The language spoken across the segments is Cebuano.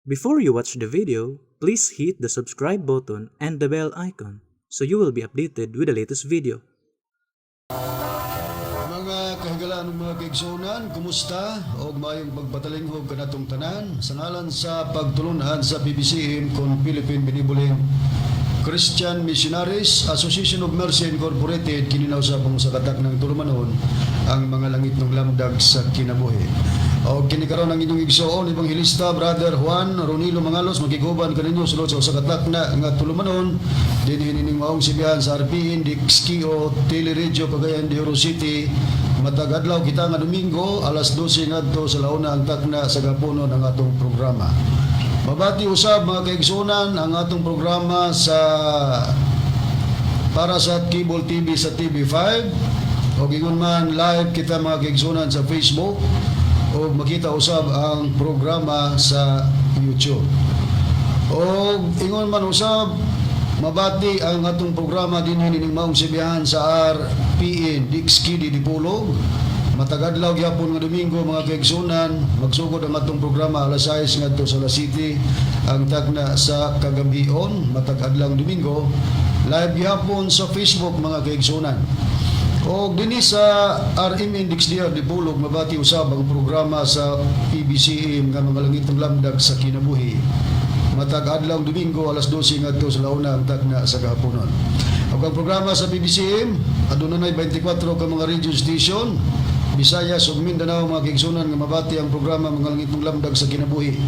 Before you watch the video, please hit the subscribe button and the bell icon so you will be updated with the latest video. Mga kahigalaan ug mga kaigsuonan, kumusta? Og maayong pagpatalinghog kanatong tanan sa ngalan sa pagtulunhan sa PBCM kon Philippine Benevolent Christian Missionaries Association of Mercy Incorporated. Kini na usab ang sa katak ng tulumanon, ang mga langitnong lamdag sa kinabuhi. Og kini karon ang inyong igsoon, Ebanghelista Brother Juan Ronilo Mangalos, makiguban kaninyo sulod sa usa ka takna nga tulumanon dinhi nining maong sibihan sa RPN DXKO Teleradyo, Cagayan de Oro City. Matag adlaw kita nga Domingo, alas 12 ngadto sa launa ang takna sa ghaponon ang atong programa. Mabati usab, mga kaigsuonan, ang atong programa sa para sa cable TV sa TV5 o ingon man live kita, mga kaigsuonan, sa Facebook o makita usab ang programa sa YouTube. O ingon man usab mabati ang atong programa dinhi nining maong sibihan sa RPN DXKD Dipolog. Matag adlaw gyapon nga Domingo, mga kaigsuonan, magsugod ang atong programa alas 6 ngadto sa alas 7 ang tagna sa kagabion matag adlaw Domingo, live gyapon sa Facebook, mga kaigsuonan. Og dinhi sa RMN DXDR Dipolog mabati usab ang programa sa PBCM nga mga langitong lamdag sa kinabuhi. Matag adlaw Domingo, alas 12 ngadto sa launa ang tagna sa kahaponon. Ug ang programa sa PBCM aduna nay 24 ka mga radio station, Visayas ug Mindanao, mga kaigsuonan, nga mabati ang programa mga langitong lamdag sa kinabuhi.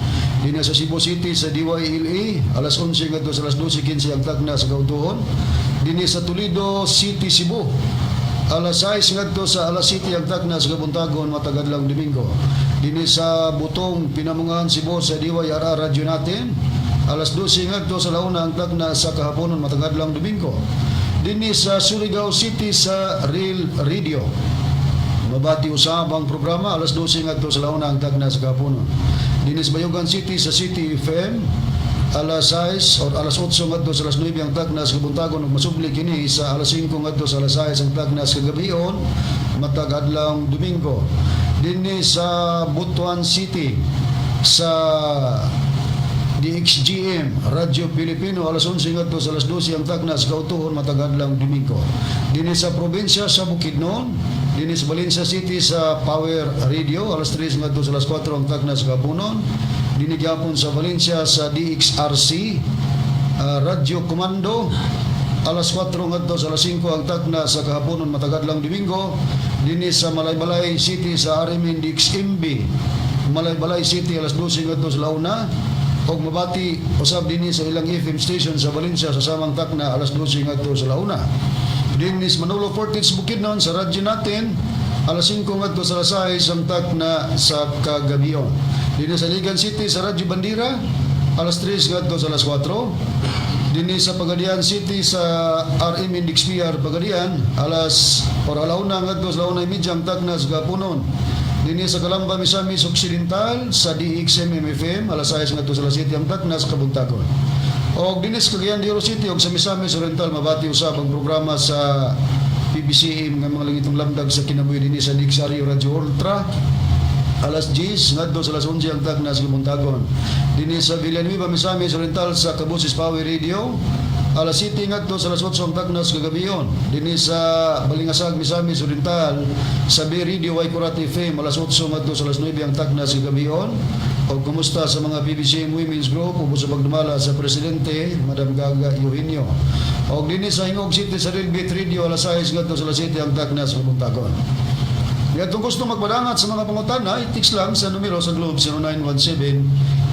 Dinhi sa Cebu City sa DYLA, alas 11 ngadto sa alas 12:15 ang tagna sa kautuhon. Dinhi sa Toledo City, Cebu, alas 6 ngadto sa alas 7 ang tagna sa kabuntagon matag adlaw Domingo. Dinhi sa Butong, Pinamungahan, Cebu sa DYRR Radyo natin, alas 12 ngadto sa launa ang tagna sa kahaponon matag adlaw Domingo. Dinhi sa Surigao City sa Real Radio, mabati usab ang programa alas 12 ngadto sa launa ang tagna sa kahaponon. Dinhi sa Bayugan City sa City FM, alas 6 or alas 8 ngadto sa alas 9 ang tagna sa kabuntagon ug masubli kini sa alas 5 ngadto sa alas 6 ang tagna sa kagabion matag adlaw Domingo. Dinhi sa Butuan City sa DXGM Radyo Pilipino, alas 11 ngadto sa alas 12 ang tagna sa kautuhon matag adlaw Domingo. Dinhi sa probinsya sa Bukidnon, dinhi sa Valencia City sa Power Radio, alas 3 ngadto sa alas 4 ang tagna sa kahaponon. Dinhi gyapon sa Valencia sa DXRC Radyo Komando, alas 4 ngadto sa alas 5 ang tagna sa kahaponon matag adlaw Domingo. Dinhi sa Malaybalay City sa RMN DXMB Malaybalay City, alas 12 ngadto sa launa og mabati usab dinhi sa ilang FM station sa Valencia sa samang takna, alas 12 ngadto sa launa. Dinhi sa Manolo Fortich, Bukidnon sa radyo natin, alas 5 ngadto sa alas 6 ang takna sa kagabion. Dinhi sa Iligan City sa Radyo Bandira, alas 3 ngadto sa alas 4. Dinhi sa Pagadian City sa RM Index PR Pagadian, alas or alauna ngadto sa 1:30 ang takna sa kahaponon. Dinhi sa Calamba, Misamis Occidental sa DXM FM, alas 6 ngadto sa alas 7 ang takna sa kabuntagon. Og dinhi sa Cagayan de Oro City og sa Misamis Oriental mabati usab ang programa sa PBCM nga mga langitong lamdag sa kinabuhi dinhi sa DXRU Radio Ultra, alas 10 ngadto sa alas 11 ang tagna sa kabuntagon. Dinhi sa Villanueva, Misamis Oriental sa Kabusis Power Radio, alas 7 ngadto sa alas 8 ang tagna sa kagabion. Dinhi sa Balingasag, Misamis Oriental sa B Radio Waikurat FM, alas 8 ngadto sa alas 9 ang tagna sa kagabion. O kumusta sa mga PBCM Women's Group ubos sa pagdumala sa presidente, Madam Gaga Eugenio. O dinhi sa Gingoog City sa Real Beat Radio, alas 6 ngadto sa alas 7 ang tagna sa kabuntagon. Kung gusto magpadangat sa mga pangutana, i-text lang sa numero sa Globe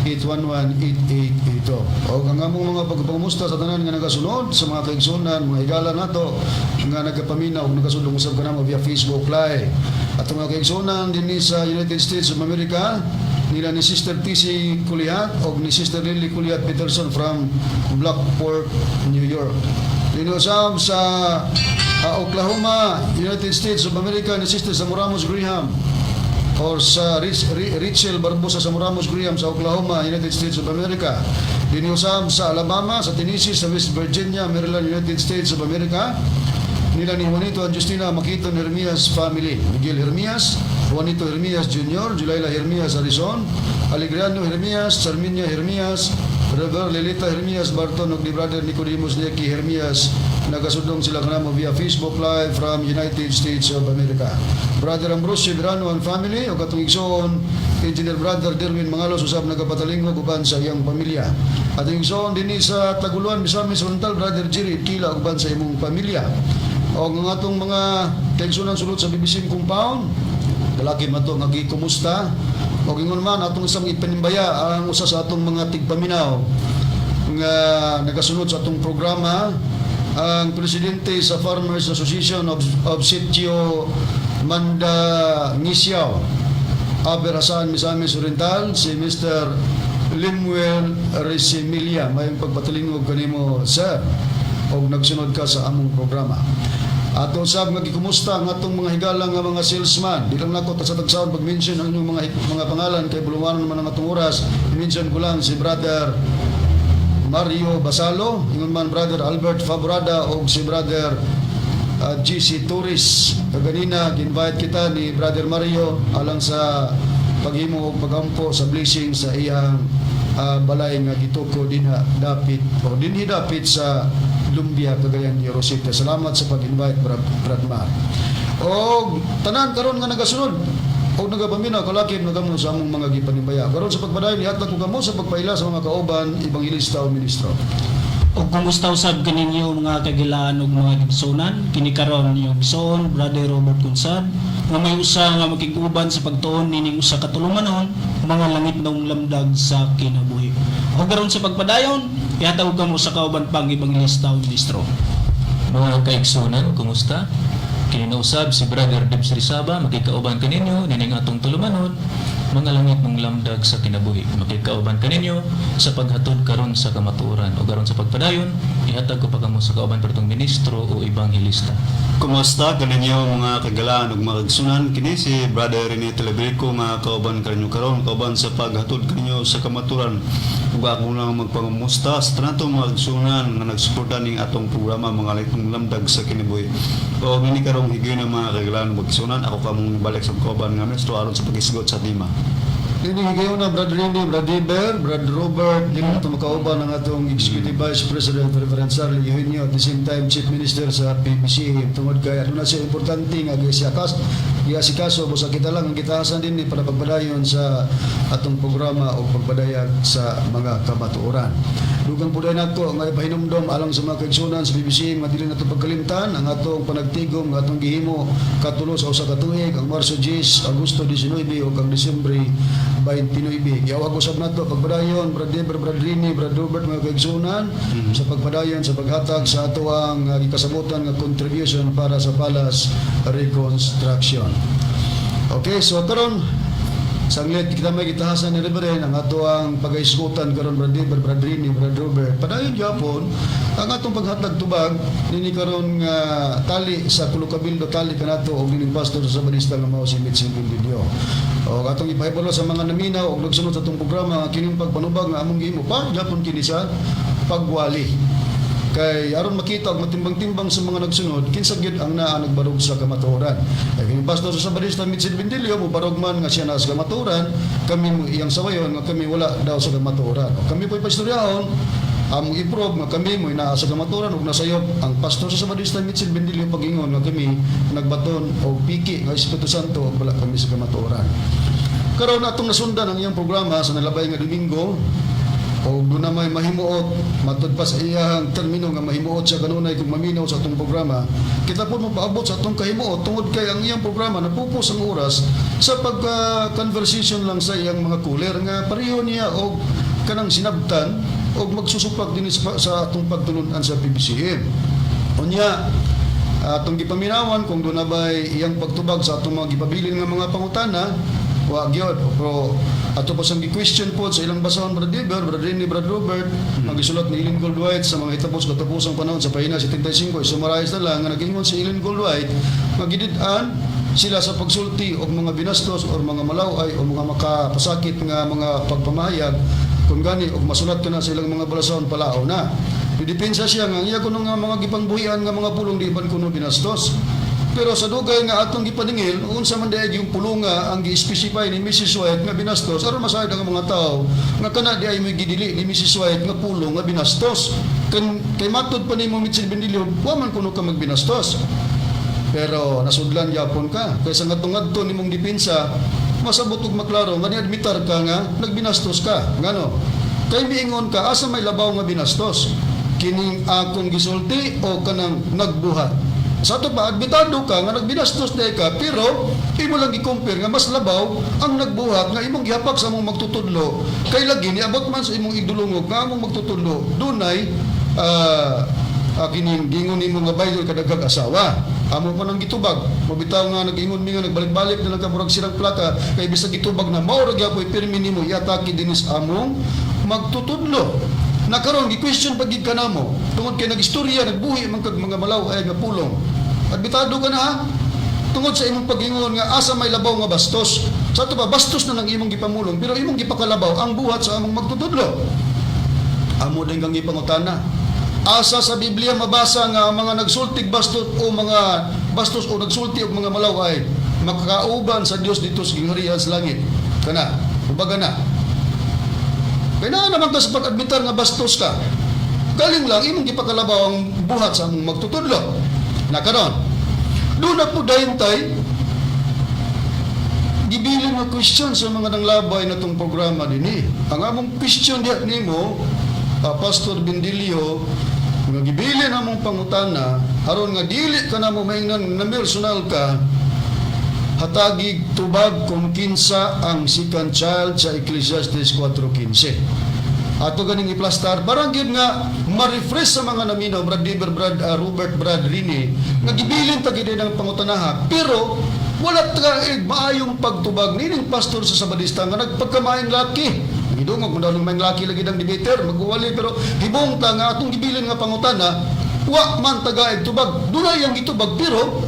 0917-811-8882. O ang among mga pagpangumusta sa tanan nga nagasunod, sa mga kaigsunan, mga higala nato nga nagkapaminaw ug nagasulong usab kanamo via Facebook Live. At ang mga kaigsunan dinhi sa United States of America, nila ni Sister TC Kulihat o ni Sister Lily Kulihat Peterson from Blackport, New York. Dinhi usab sa Oklahoma, United States of America, ni Sister Samoramos Graham or sa Rachel Barbosa Samoramos Graham sa Oklahoma, United States of America. Dinhi usab sa Alabama, sa Tennessee, sa West Virginia, Maryland, United States of America, nila ni Juanito and Justina Makito Hermias family. Miguel Hermias, Juanito Hermias Jr., Julayla Hermias Arizon, Alegriano Jeremias, Charminia Jeremias, Rever Lilita Jeremias Barton ug ni Brother Nicodemus Neki Jeremias. Nagasudong sila kanamo via Facebook Live from United States of America. Brother Ambrosio Verano and family ug atong igsoon Engineer Brother Derwin Mangalos usab nagapatalingog uban sa iyang pamilya. Atong igsoon dinhi sa Taguluan, Misamis Oriental, Brother Jerry Kila uban sa imong pamilya. O ang atong mga kaigsunan sulod sa BBC compound, dalaki man to nga gikumusta. O ingon man atong isang ipanimbaya ang usa sa atong mga tigpaminaw nga nagasunod sa atong programa, ang presidente sa Farmers Association of Sitio Manda Ngisiao, Aberhasan, Misamis Oriental, si Mr. Limuel Resimilia. Mayong pagpatalingog kanimo, sir, og nagsunod ka sa among programa. Ato sab nga gikumusta ang atong mga higala nga mga salesman. Di lang nako ta sa tagsaon pag-mention ang inyong mga pangalan kay buluwanon man ang atong oras. I-mention ko lang si Brother Mario Basalo, ingon man Brother Albert Faborada og si Brother GC Torres. Kaganina gi-invite kita ni Brother Mario alang sa paghimo og pagampo sa blessing sa iyang balay nga gituko dinha dapit o dinhi dapit sa Lumbia, Cagayan de Oro City. Salamat sa pag-invite, Brad Mar. Og tanan karon nga nagasunod og nagapaminaw, kalakip na kamo sa among mga gipanimbaya. Karon sa pagpadayon, ihatag ko kamo sa pagpaila sa mga kauban, ebanghelista o ministro. Og kumusta usab kaninyo, mga kagilaan ug mga gibsonan? Kini karon inyong igsoon, Brother Robert Kunsad, nga may usa nga makig-uban sa pagtuon nining usa ka tulumanon, Mga Langitnong Lamdag sa Kinabuhi. Og karon sa pagpadayon, ihatag kamo sa kauban pang ebanghelista o ministro. Mga kaigsunan, kumusta? Kini na usab si Brother Debs Rizaba, makikauban kaninyo nining atong tulumanon, Mga Langitnong Lamdag sa Kinabuhi. Makikauban kaninyo sa paghatod karon sa kamatuoran. O karon sa pagpadayon, ihatag ko pa kamo sa kauban pertong ministro o ebanghelista. Kumusta kaninyo, mga kagalaan ug mga kagsunan? Kini si Brother Rene Telebrico nga kauban kaninyo karon, kauban sa paghatod kaninyo sa kamaturan, ug ako lang magpangumusta sa tanan mga kagsunan nga nagsuporta ning atong programa, Mga Langitnong Lamdag sa Kinabuhi. O ngini karong higayon, mga kagalaan ug kagsunan, ako kamong balik sa kauban nga ministro aron sa paghisgot sa tema. Dini higayon na, Brad Randy, Brad Eber, Brad Robert, dili na makauban ang atong Executive Vice President Reverend Sarli Eugenio, at the same time Chief Minister sa PBC, tungod kay ano na siya importante nga gisiakas giasikaso busa kita lang ang gitahasan din ni para pagpadayon sa atong programa o pagpadayag sa mga kamatuoran. Dugang po nako nga ipahinumdom alang sa mga kaigsunan sa PBC nga dili nato pagkalimtan ang atong panagtigom nga atong gihimo katulo sa usa ka tuig, ang Marso 10, Agosto 19 ug ang Disyembre 29. Giawag usab nato pagpadayon, Brad Deber, Brad Rini, Brad Robert, mga kaigsunan, sa pagpadayon sa paghatag sa atoang gikasabutan nga contribution para sa Palace Reconstruction. Okay, so karon sanglit kita may gitahasan ni Reverend ang ato ang pagaisgutan karon, Brad Deber, Brad Rini, Brad Robert. Padayon gyapon ang atong paghatag tubag nini karon nga tali sa Kulo Kabildo, tali kanato og nining pastor sa Sabadista nga mao si Mitchell Bindilio. O atong ipahibalo sa mga naminaw og nagsunod sa atong programa nga kining pagpanubag nga among gihimo pa gyapon kini sa pagwali kay aron makita og matimbang-timbang sa mga nagsunod kinsa gyud ang naa nagbarog sa kamatuoran. Kay kining pastor sa Sabadista Mitchell Bindilio mobarog man nga siya naa sa kamatuoran, kami mo iyang sawayon nga kami wala daw sa kamatuoran. O kami po'y paistoryaon, among i-prove nga kami mo naa sa kamatuoran ug nasayop ang pastor sa Sabadista Mitchell Bindilio pag-ingon nga kami nagbaton og piki nga Espiritu Santo ug wala kami sa kamatuoran. Karon atong nasundan ang iyang programa sa nalabay nga Domingo o doon na may mahimuot matud pa sa iyang termino nga mahimuot siya kanunay kung maminaw sa atong programa. Kita po mopaabot sa atong kahimuot tungod kay ang iyang programa napupos ang oras sa pagka conversation lang sa iyang mga caller nga pareho niya og kanang sinabtan og magsusupak din sa atong pagtulunan sa PBCM. Unya atong gipaminawan kung doon na ba'y iyang pagtubag sa atong mga gipabilin nga mga pangutana, wa gyud. Pero ato pa sang gi-question po sa ilang basahon, Brad Deber, Brad Rene, Brad Robert, ang gisulat ni Ellen Goldwhite sa Mga Hitabo sa Katapusang Panahon sa pahina 75. I-summarize na lang nga nag-ingon si Ellen Goldwhite nga gidid-an sila sa pagsulti og mga binastos or mga malaway o mga makapasakit nga mga pagpamahayag. Kung gani og masulat ka na sa ilang mga balasahon, palao na. Didepensa siya nga ang iya kuno nga mga gipangbuhian nga mga pulong di ban kuno binastos. Pero sa dugay nga atong gipaningil, unsa man diay yung pulunga ang gi-specify ni Mrs. White nga binastos aron masayod ang mga tao nga kana di ay may gidili ni Mrs. White nga pulong nga binastos. Kan kay matud pa nimo Mitchell Bendilio, wa man kuno ka magbinastos. Pero nasudlan gyapon ka. Kaysa nga ngadto nimong depensa, masabot og maklaro nga niadmitar ka nga nagbinastos ka. Ngano? Kay miingon ka asa may labaw nga binastos? Kining akong gisulti o kanang nagbuhat? Sa ato pa, admitado ka nga nagbinastos day ka, pero imo lang gi-compare nga mas labaw ang nagbuhat nga imong gihapak sa among magtutudlo. Kay lagi niabot man sa imong igdulungog nga among magtutudlo dunay kining gingon nimo nga Bible kadaghag asawa. Amo pa nang gitubag. Mabitaw nga nag-ingon mi nga nagbalik-balik na lang ka murag silang plaka kay bisag gitubag na mao ra gyapoy pirmi nimo iatake dinis among magtutudlo. Na karon gi-question pa gid ka namo tungod kay nagistorya nagbuhi man kag mga malaw ay nga pulong. Admitado ka na ha? Tungod sa imong pag-ingon nga asa may labaw nga bastos. Sa ato pa bastos na nang imong gipamulong pero imong gipakalabaw ang buhat sa among magtutudlo. Amo din kang gipangutana. Asa sa Biblia mabasa nga ang mga nagsultig bastos o mga bastos o nagsulti og mga malaway makakauban sa Dios dito sa gingharian sa langit. Kana, kumbaga na. Kaya naa naman ka sa pag-admitar nga bastos ka. Galing lang imong gipakalabaw ang buhat sa among magtutudlo. Na karon. Doon na po dayon tay gibilin nga question sa mga nanglabay na tong programa dinhi. Ang among question diha nimo, Pastor Bendilio, nga gibilin among pangutana aron nga dili ka namo maingnan na personal ka, hatagig tubag kung kinsa ang second child sa Ecclesiastes 4:15. Ato ganing iplastar barang gyud nga ma-refresh sa mga naminaw, Brad Diber, Brad Robert, Brad Rini, nga gibilin ta gid ang pangutanaha pero wala ta maayong pagtubag nining pastor sa Sabadista nga nagpagkamaing laki. Gidungog mo daw ng maayong laki lagi dang debater maguwali pero hibong ta nga atong gibilin nga pangutana wa man tagaig tubag. Dunay ang gitubag pero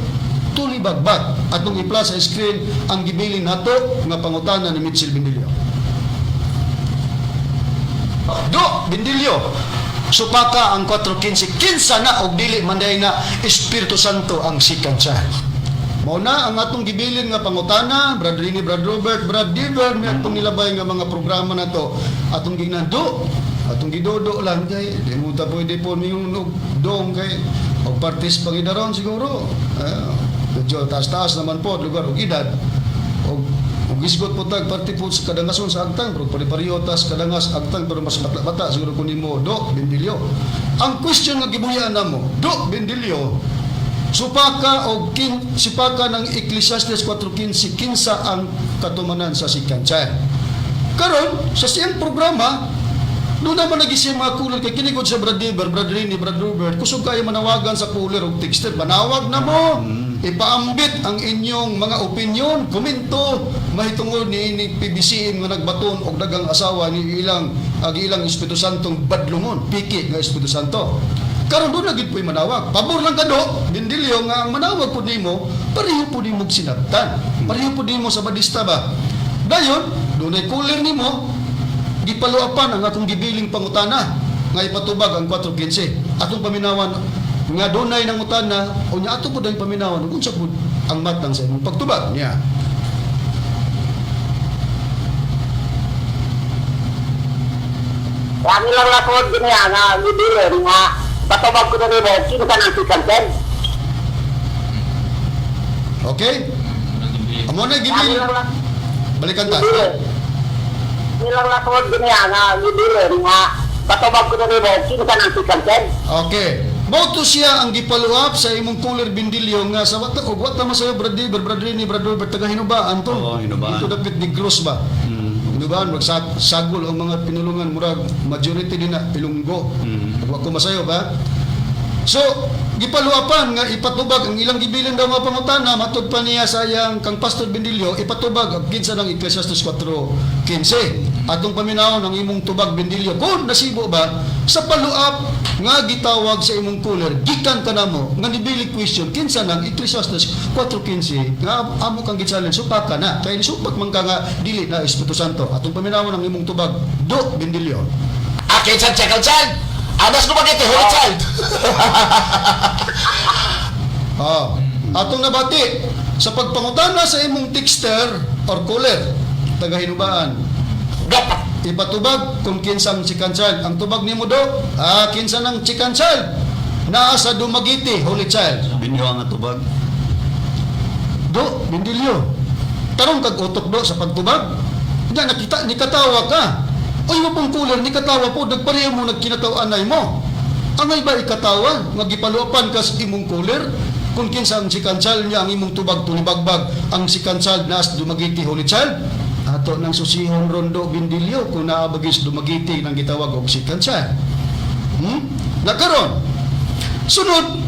tulibagbag. Atong iplas sa screen ang gibilin nato nga pangutana ni Mitchell Bendilio. Do Bendilio, supaka ang 4:15 kinsa na og dili man diay na Espiritu Santo ang second child. Mao na ang atong gibilin nga pangutana, Brad Rini, Brad Robert, Brad Diver, may atong nilabay nga mga programa nato. Atong ginando, atong gidodo lang kay di mo ta pwede po miyong og dong kay og partis pangidaron siguro. Medyo taas-taas naman po lugar og edad. Og og gisgot po tag parte po sa kadangason sa agtang pero pare-pareho tas kadangas agtang pero mas bata-bata siguro kun nimo Do Bendilio. Ang question nga gibuyaan namo, Do Bendilio, supaka og kin sipaka ng Ecclesiastes 4:15 kinsa ang katumanan sa second child. Karon sa siyang programa doon naman nag-isip mga cooler kay kini sa Brad Diber, Brad Rini, Brad Robert, kusog kayo manawagan sa cooler og texter. Manawag na mo. Ipaambit ang inyong mga opinion, komento mahitungod ni ini PBCM nga nagbaton og dagang asawa ni ilang ag ilang Espiritu Santong badlungon, piki nga Espiritu Santo. Karon doon na gid po'y manawag. Pabor lang kado, Bendilio nga ang manawag pud nimo, pareho pud nimo sinabtan. Pareho pud nimo sa badista ba. Dayon, dunay cooler nimo, gipaluapan ang akong gibiling pangutana nga ipatubag ang 4:15. Atong paminawan nga dunay nangutana o nya ato pud ang paminawan ug unsa pud ang matang sa imong pagtubag niya. Ang ilang lakod din niya nga gibilin nga patubag ko na nimo kinsa nang second child. Okay? Amo na Ang gibilin. ilang lakod Balikan ta. Ilang lakod din niya nga gibilin nga patubag ko na nimo kinsa nang second child. Okay. Mao to siya ang gipaluap sa imong cooler Bindilyo nga sa wata og wata masayo Brad Diber, Brad Rini, Brad Robert taga Hinubaan to. Oo, Hinubaan. Dito dapit Negros ba? Hinubaan magsagol ang mga pinulungan murag majority din na Ilonggo. Wa ko masayo ba? So, gipaluapan nga ipatubag ang ilang gibilin daw nga pangutana matud pa niya sa iyang kang Pastor Bendilio ipatubag ang kinsa ng Ecclesiastes 4:15. Atong paminawon ang imong tubag Bendilio kung nasibo ba sa paluap nga gitawag sa imong cooler gikan kanamo nga nibilig question kinsa ng Ecclesiastes 4:15 nga amo kang gi-challenge supak ka na kay supak man ka nga dili na Espiritu Santo. Atong paminawon ang imong tubag Do Bendilio. Ah, kinsa second child? Anas ko ba kay Holy Child? Oh. Atong nabati sa pagpangutana sa imong texter or caller taga Hinubaan. Gapat. Ipatubag kung kinsang second child. Ang tubag nimo do, kinsa nang second child? Naa sa Dumaguete, Holy Child. Binyo ang tubag. Do, Bindilyo. Tarong kag utok do sa pagtubag. Nya nakita ni katawa ka. Oy mo pong cooler ni katawa po nagpareho mo nagkinataw-anay mo. Angay ba ikatawa nga gipaluapan kas imong cooler? Kung kinsa ang second child niya ang imong tubag tulibagbag ang second child naas Dumaguete Holy Child. Ato nang susihon rondo Bindilyo kung naabagis Dumaguete nang gitawag og second child. Nakaron sunod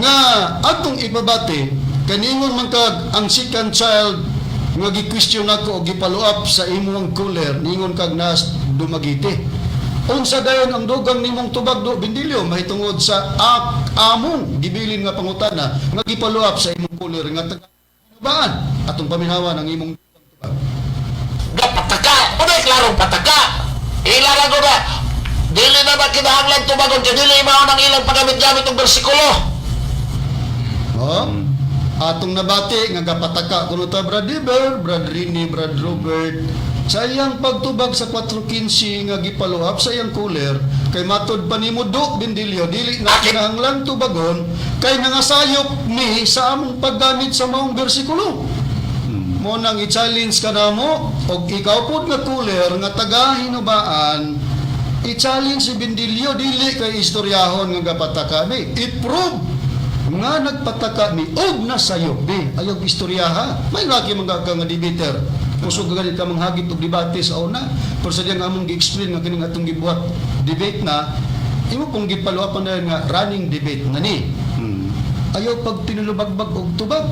nga atong ipabati kaningon man kag ang second child nga gi-question nako og gipalo up sa imong caller ningon kag nas Dumaguete. Unsa dayon ang dugang nimong tubag do Bindilyo mahitungod sa among gibilin nga pangutana nga gipalo up sa imong caller nga taga baan atong paminawan ang imong tubag. Gapataka. Unay klarong pataka. Ila na ko na. Dili na ba kinahanglan tubagon kay dili mao nang ilang paggamit-gamit og bersikulo. Oh? Atong nabati nga gapataka kuno ta Brad Eber, Brad Rini, Brad Robert sa iyang pagtubag sa 4:15 nga gipaluap sa iyang cooler kay matod pa nimo do Bindilyo dili na kinahanglan tubagon kay nangasayop ni sa among paggamit sa maong bersikulo. Mo nang i-challenge ka namo og ikaw pod nga cooler nga taga Hinubaan i-challenge si Bindilyo dili kay istoryahon nga gapataka ni i-prove nga nagpataka ni og nasayop ni ayog istoryaha may laki man ka nga debater kusog ka ganit ka manghagit og debate sa una pero sa diyang among gi-explain nga kining atong gibuhat debate na imo pong gipaluapan na nga running debate na ni. Ayaw pag tinulubagbag og tubag.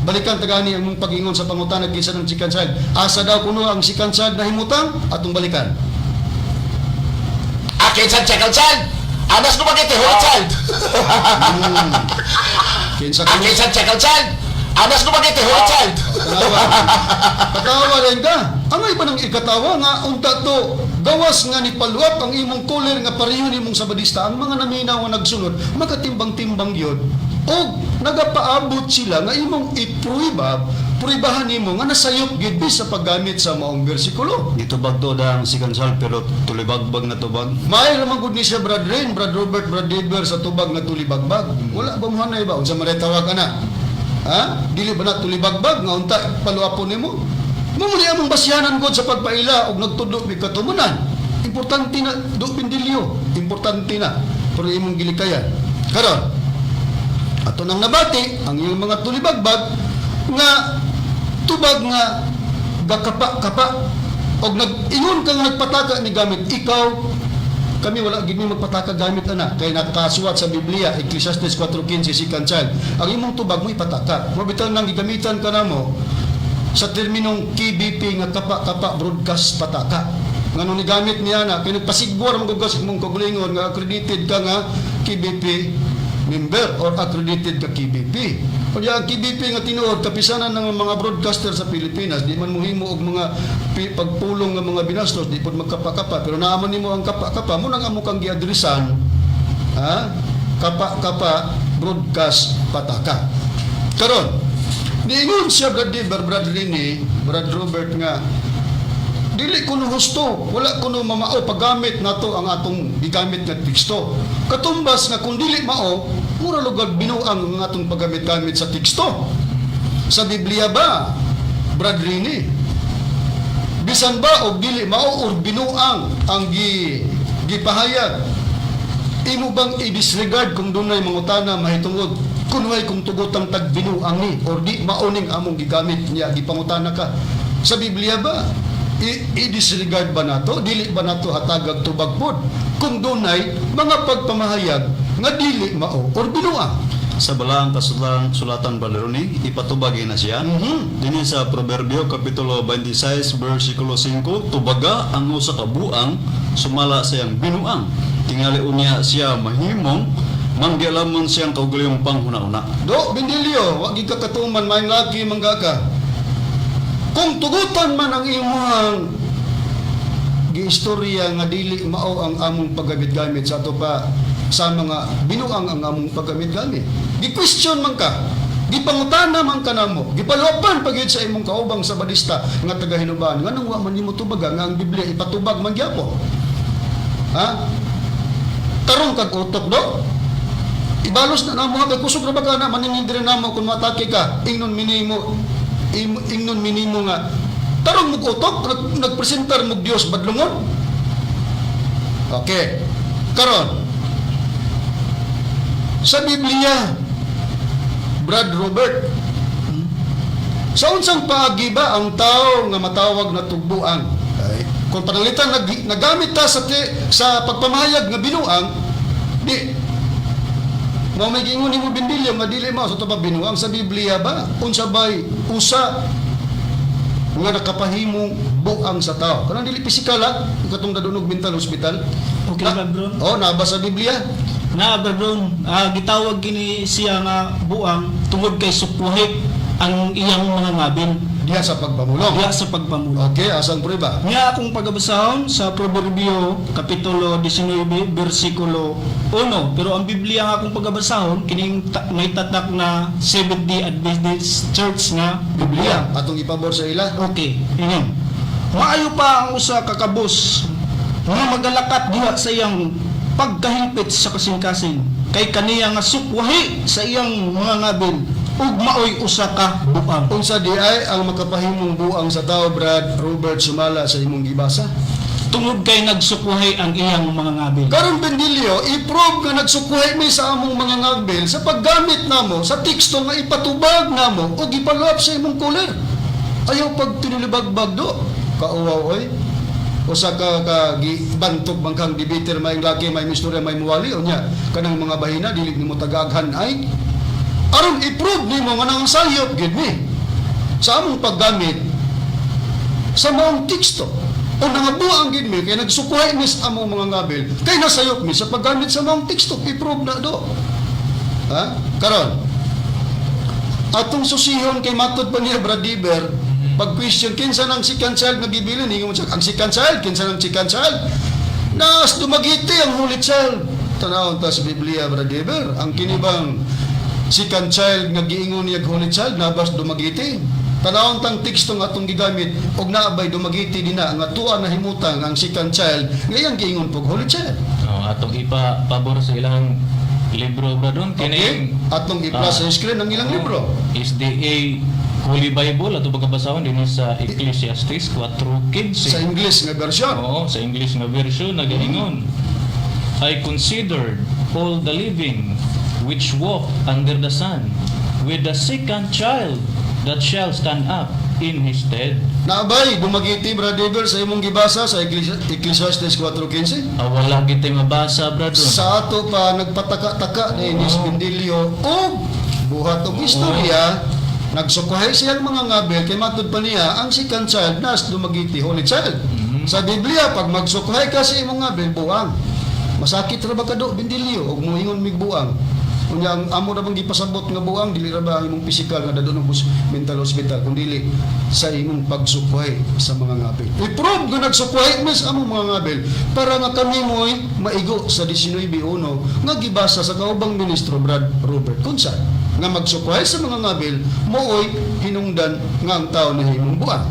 Balikan tagani ang mong pag-ingon sa pangutana kinsa ng second child. Asa daw kuno ang second child na himutang atong balikan. Akin sa second child. Anas Dumaguete, Holy Child. Kinsa kuno? Akin sa second child. Anas Dumaguete, Holy Child. Katawa. Katawa rin ka. Angay ba ng ikatawa nga unta to gawas nga ni paluap ang imong kulir nga pareho nimong sabadista ang mga naminaw nga nagsunod magatimbang-timbang yun og nagapaabot sila nga imong ipruiba pruibahan nimo nga nasayop gid sa paggamit sa maong bersikulo. Gitubag to ang second child pero tulibagbag na tubag. May ramang gud ni siya Brad Rain, Brad Robert, Brad Deber sa tubag nga tulibagbag. Wala ba mo hanay ba? Unsa man ray tawag ana? Ha? Dili ba na tulibagbag nga unta paluapon nimo? Mo ni among basyanan god sa pagpaila og nagtudlo mi katumunan. Importante na do Bindilyo, importante na pero imong gilikayan. Karon ato nang nabati ang iyong mga tulibagbag nga tubag nga gakapa-kapa og nag-ingon kang nagpataka ni gamit ikaw. Kami wala gid mi magpataka gamit ana kay nakasuwat sa Biblia Ecclesiastes 4:15 second child ang imong tubag mo ipataka mo bitaw nang gigamitan ka namo sa terminong KBP nga kapa-kapa broadcast pataka ngano ni gamit niya na kay nagpasigwar man gud sa imong kaugalingon nga accredited ka nga KBP member or accredited ka KBP. Kaya ang KBP nga tinuod kapisanan ng mga broadcaster sa Pilipinas di man mohimo og mga pagpulong nga mga binastos di pod magkapa-kapa pero naaman nimo ang kapa-kapa mo nang amo kang giadresan ha kapa-kapa broadcast pataka. Karon niingon siya Brad Dever, Brad Rini, Brad Robert nga dili kuno husto, wala kuno mamao paggamit nato ang atong gigamit nga teksto. Katumbas nga kung dili mao, mura lugag binuang ang atong paggamit-gamit sa teksto. Sa Biblia ba, Brad Rini? Bisan ba og dili mao or binuang ang gipahayag? Imo bang i-disregard kung dunay mangutana mahitungod kunway kung tugotang tagbinuang ni or di mao ning among gigamit niya gipangutana ka sa Biblia ba i-disregard ba nato dili ba nato hatagag tubag pod kung dunay mga pagpamahayag nga dili mao or binuang? Sa balaang kasulatan sulatan Brother Ronnie, ipatubag na siya. Dinhi sa Proverbio Kapitulo 26 versikulo 5, tubaga ang usa ka buang sumala sa iyang binuang. Tingali unya siya mahimong manggialamon siyang kaugalingong panghuna-una. Do, Bindilyo, wa gid ka katuman maayong laki mangga ka. Kung tugutan man ang imuhang giistorya nga dili mao ang among paggamit-gamit sa ato pa sa mga binuang ang among paggamit-gamit. Gi-question man ka. Gipangutana man kanamo, gipalupan pa gyud sa imong kaubang Sabadista nga taga Hinubaan, nganong wa man nimo tubaga nga ang Biblia ipatubag man gyapon? Ha? Tarong kag utok do. Ibalos na namo kay kusog ra ba ka na maningin namo kung matake ka, ingnon minimo nga tarong mo utok, nagpresentar mo Dios badlungon. Okay. Karon sa Biblia, Brad Robert, sa unsang paagi ba ang tao nga matawag na tugbuan? Ay, kung pananglitan nagamit ta sa pagpamahayag nga binuang, di mao may giingon nimo, Bindilyo, nga dili mao sa pa binuang. Sa Biblia ba, unsa bay usa nga nakapahimong buang sa tao, kanang dili pisikal, ha, katong dadungog mental hospital? Okay ba, bro? Oh, naa ba sa Biblia? Na bro, gitawag kini siya nga buang tungod kay sukwahi ang iyang mga ngabil Diha sa pagpamulong. Diha sa pagpamulong. Okay, asang prueba? Nga akong pagabasahon sa Proverbio kapitulo 19 bersikulo 1. Pero ang Biblia nga akong pagabasahon kining may tatak na Seventh Day Adventist Church nga Biblia. Atong ipabor sa ila. Okay, ingon. Maayo pa ang usa ka kabus nga magalakat diha sa iyang pagkahingpit sa kasing-kasing kay kaniya nga sukwahi sa iyang mga ngabil ug maoy usa ka buang. Unsa di ay ang makapahimong buang sa tao, Brad Robert Sumala, sa imong gibasa? Tungod kay nagsukwahi ang iyang mga ngabil. Karon, Bendilyo, i-prove nga nagsukuhay mi sa among mga ngagbil sa paggamit namo sa teksto nga ipatubag namo o gipalap sa imong kuler. Ayaw pag tinilibagbag do. Kauwaw oy. Usa ka ka gibantog man kang debater, may laki, may istorya, may muwali, unya kanang mga bahina dili nimo tagaaghan ay aron i-prove nimo nga nang sayop gid mi sa among paggamit sa maong teksto o nangabuang gid mi kay nagsukuhay mi sa among mga ngabil kay nasayop mi sa paggamit sa maong teksto. I-prove na do, ha. Karon atong susihon kay matod pa niya, Brad Diber, pag question kinsa nang second child nga gibilin, ingon siya ang second child, kinsa nang second child nas Dumaguete ang holy child. Tanawon ta sa Biblia, Brad Diber, ang kinibang second child nga giingon niya holy child nabas Dumaguete? Tanawon tang teksto nga atong gigamit og naabay Dumaguete dina nga tuwa na himutang ang second child nga iyang giingon pog holy child? Oh, atong ipa pabor sa ilang libro, bro, Okay, kining atong i-plus sa screen ang ilang libro. SDA Holy Bible, ato pagkabasahon dinhi sa Ecclesiastes 4:15. Sa English nga version. Oo, sa English nga version nagaingon, "I considered all the living which walk under the sun, with the second child that shall stand up in his stead." Naabay Dumaguete, Brother sa imong gibasa sa Ecclesiastes 4:15? Ah, wala kitay mabasa, brother. Sa ato pa nagpataka-taka ni Ines Bindilyo og buhat og istorya, nagsukuhay siyang mga ngabel kay matud pa niya ang second child nas Dumaguete holy child. Sa Biblia, pag magsukuhay ka sa imong ngabel, buang. Masakit ra ba kado, Bindilyo, og moingon mig buang? Unya ang amo ra bang gipasabot nga buang, dili ra ba ang imong pisikal nga dadon og mental hospital, kun dili sa imong pagsukuhay sa mga ngabel. I-prove nga nagsukuhay mis among mga ngabel para nga kami mo'y maigo sa 19.1 nga gibasa sa kaubang ministro Brad Robert Kunsan nga magsukuhay sa mga ngabil mooy hinungdan nga ang tao na himong buang.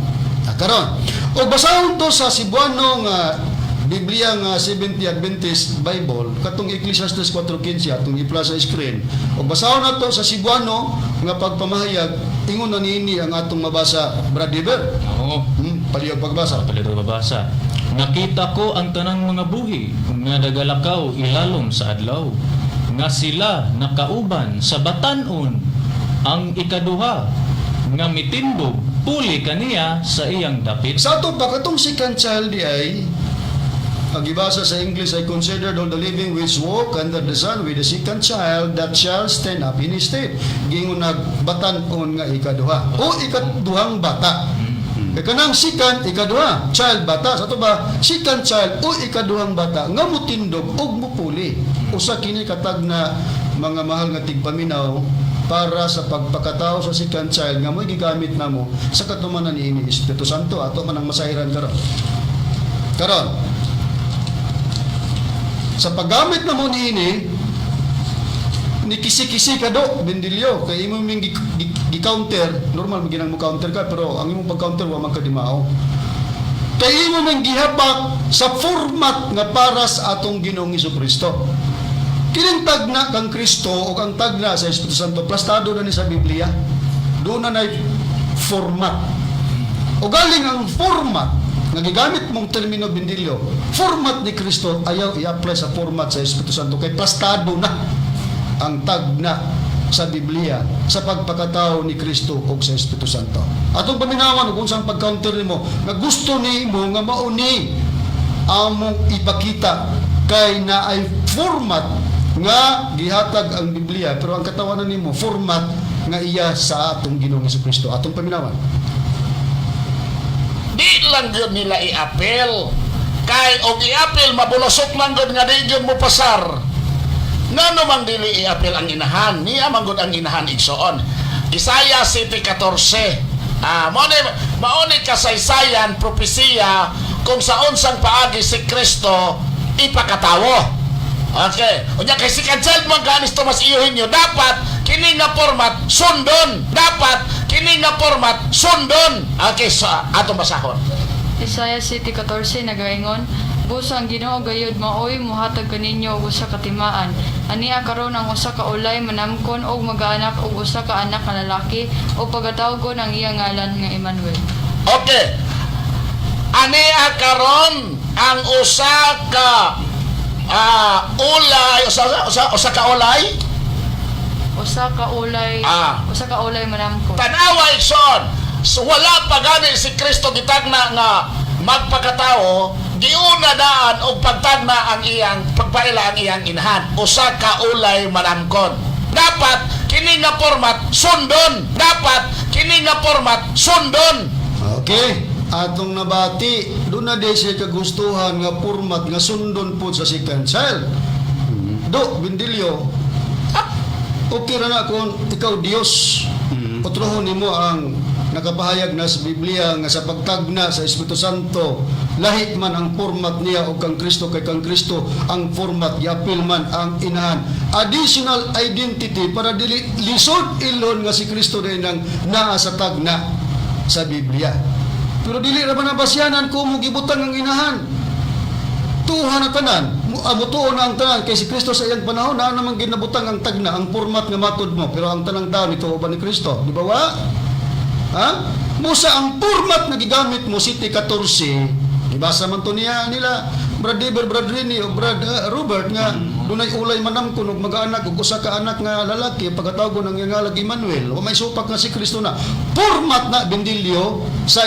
Ah, karon og basahon to sa Cebuano nga Biblia nga 70 Adventist Bible, katong Ecclesiastes 4:15 atong i sa screen. Og basahon nato sa Cebuano nga pagpamahayag, ingon na niini ang atong mabasa, Brad Diber. Oo. Palihog pagbasa. Palito babasa. "Nakita ko ang tanang mga buhi nga nagalakaw ilalom sa adlaw, nga sila nakauban sa batanon ang ikaduha nga mitindog puli kaniya sa iyang dapit." Sa ato pa katong second child di ay ang gibasa sa English, "I considered all the living which walk under the sun, with the second child that shall stand up in his stead." Giingon nagbatan-on nga ikaduha o ikaduhang bata. Kay kanang second, ikaduha, child, bata. Sa ato ba, second child o ikaduhang bata nga mutindog og mupuli. Usa kini katag na mga mahal nga tigpaminaw para sa pagpakatao sa second child nga mo'y gigamit namo sa katumanan niini Espiritu Santo, ato man ang masahiran karon. Karon sa paggamit namo niini Ni kisi-kisi ka do, Bendilio, kay imo ming gi-counter, normal man ginang mo counter ka, pero ang imong pag-counter wa man ka dimao. Kay imo ming gihapak sa format nga para sa atong Ginoong Kristo. Kining tagna kang Kristo o ang tagna sa Espiritu Santo, plastado na ni sa Biblia. Doon na na'y format. O galing ang format nga gigamit mong termino, Bendilio, format ni Kristo, ayaw i-apply sa format sa Espiritu Santo kay plastado na ang tagna sa Biblia sa pagpakatao ni Kristo o sa Espiritu Santo. Atong paminawan kung saan pag-counter nimo nga gusto nimo nga mauni among ipakita kay na ay format nga gihatag ang Biblia, pero ang katawanan nimo format nga iya sa atong Ginoong Kristo. Atong paminawan. Di lang yun nila i-appeal. Kay og i-appeal, mabulasok lang gud nga di yun mo pasar. Ngano mang dili i-appeal ang inahan? Niya man gud ang inahan, igsoon. Isaiah 7:14. Mao ni kasaysayan, propesiya kung sa unsang paagi si Kristo ipakatawo. Okay. Unya kay si child man ganis Tomas Eugenio, dapat kini nga format sundon. Dapat kini nga format sundon. Okay, so atong basahon. Isaiah 7:14 nagaingon, "Busa ang Ginoo gayud maoy mohatag kaninyo og usa ka timaan. Ania karon ang usa ka ulay manamkon og magaanak og usa ka anak nga lalaki ug pagatawgon ang iya ngalan nga Emmanuel." Okay. Ania karon ang usa ka ulay, usa ka ulay. Usa ka ulay, usa ka ulay manamkon. Tanawa, igsoon. So, wala pa gani si Kristo gitagna nga magpakatao, giuna daan og pagtagna ang iyang pagpaila ang iyang inahan. Usa ka ulay manamkon. Dapat kini nga format sundon. Dapat kini nga format sundon. Okay. Atong nabati, doon na di siya kagustuhan nga format nga sundon po sa second child. Do, Bindilyo, okay ra na kung ikaw Dios. Otrohon nimo ang nakapahayag na sa Biblia nga sa pagtagna sa Espiritu Santo, lahi man ang format niya o kang Kristo, kay kang Kristo ang format giapil man ang inahan. Additional identity para dili lisod ilon nga si Kristo din ang naa sa tagna sa Biblia. Pero dili ra man ang basyanan kung mo gibutang ang inahan. Tuhan na tanan, mutuo na ang tanan kay si Kristo sa iyang panahon na namang ginabutang ang tagna, ang format nga matod mo, pero ang tanang tao nito ba ni Kristo, di ba wa? Ha? Musa ang format na gigamit mo City 14, gibasa man to niya nila Brad Dever, Brad Rini o Brad Robert nga dunay ulay manamkon og mag-anak og usa ka anak nga lalaki, pagkatawgon ang ngalan Emmanuel. Wa may supak nga si Kristo na. Format na, Bendilio, sa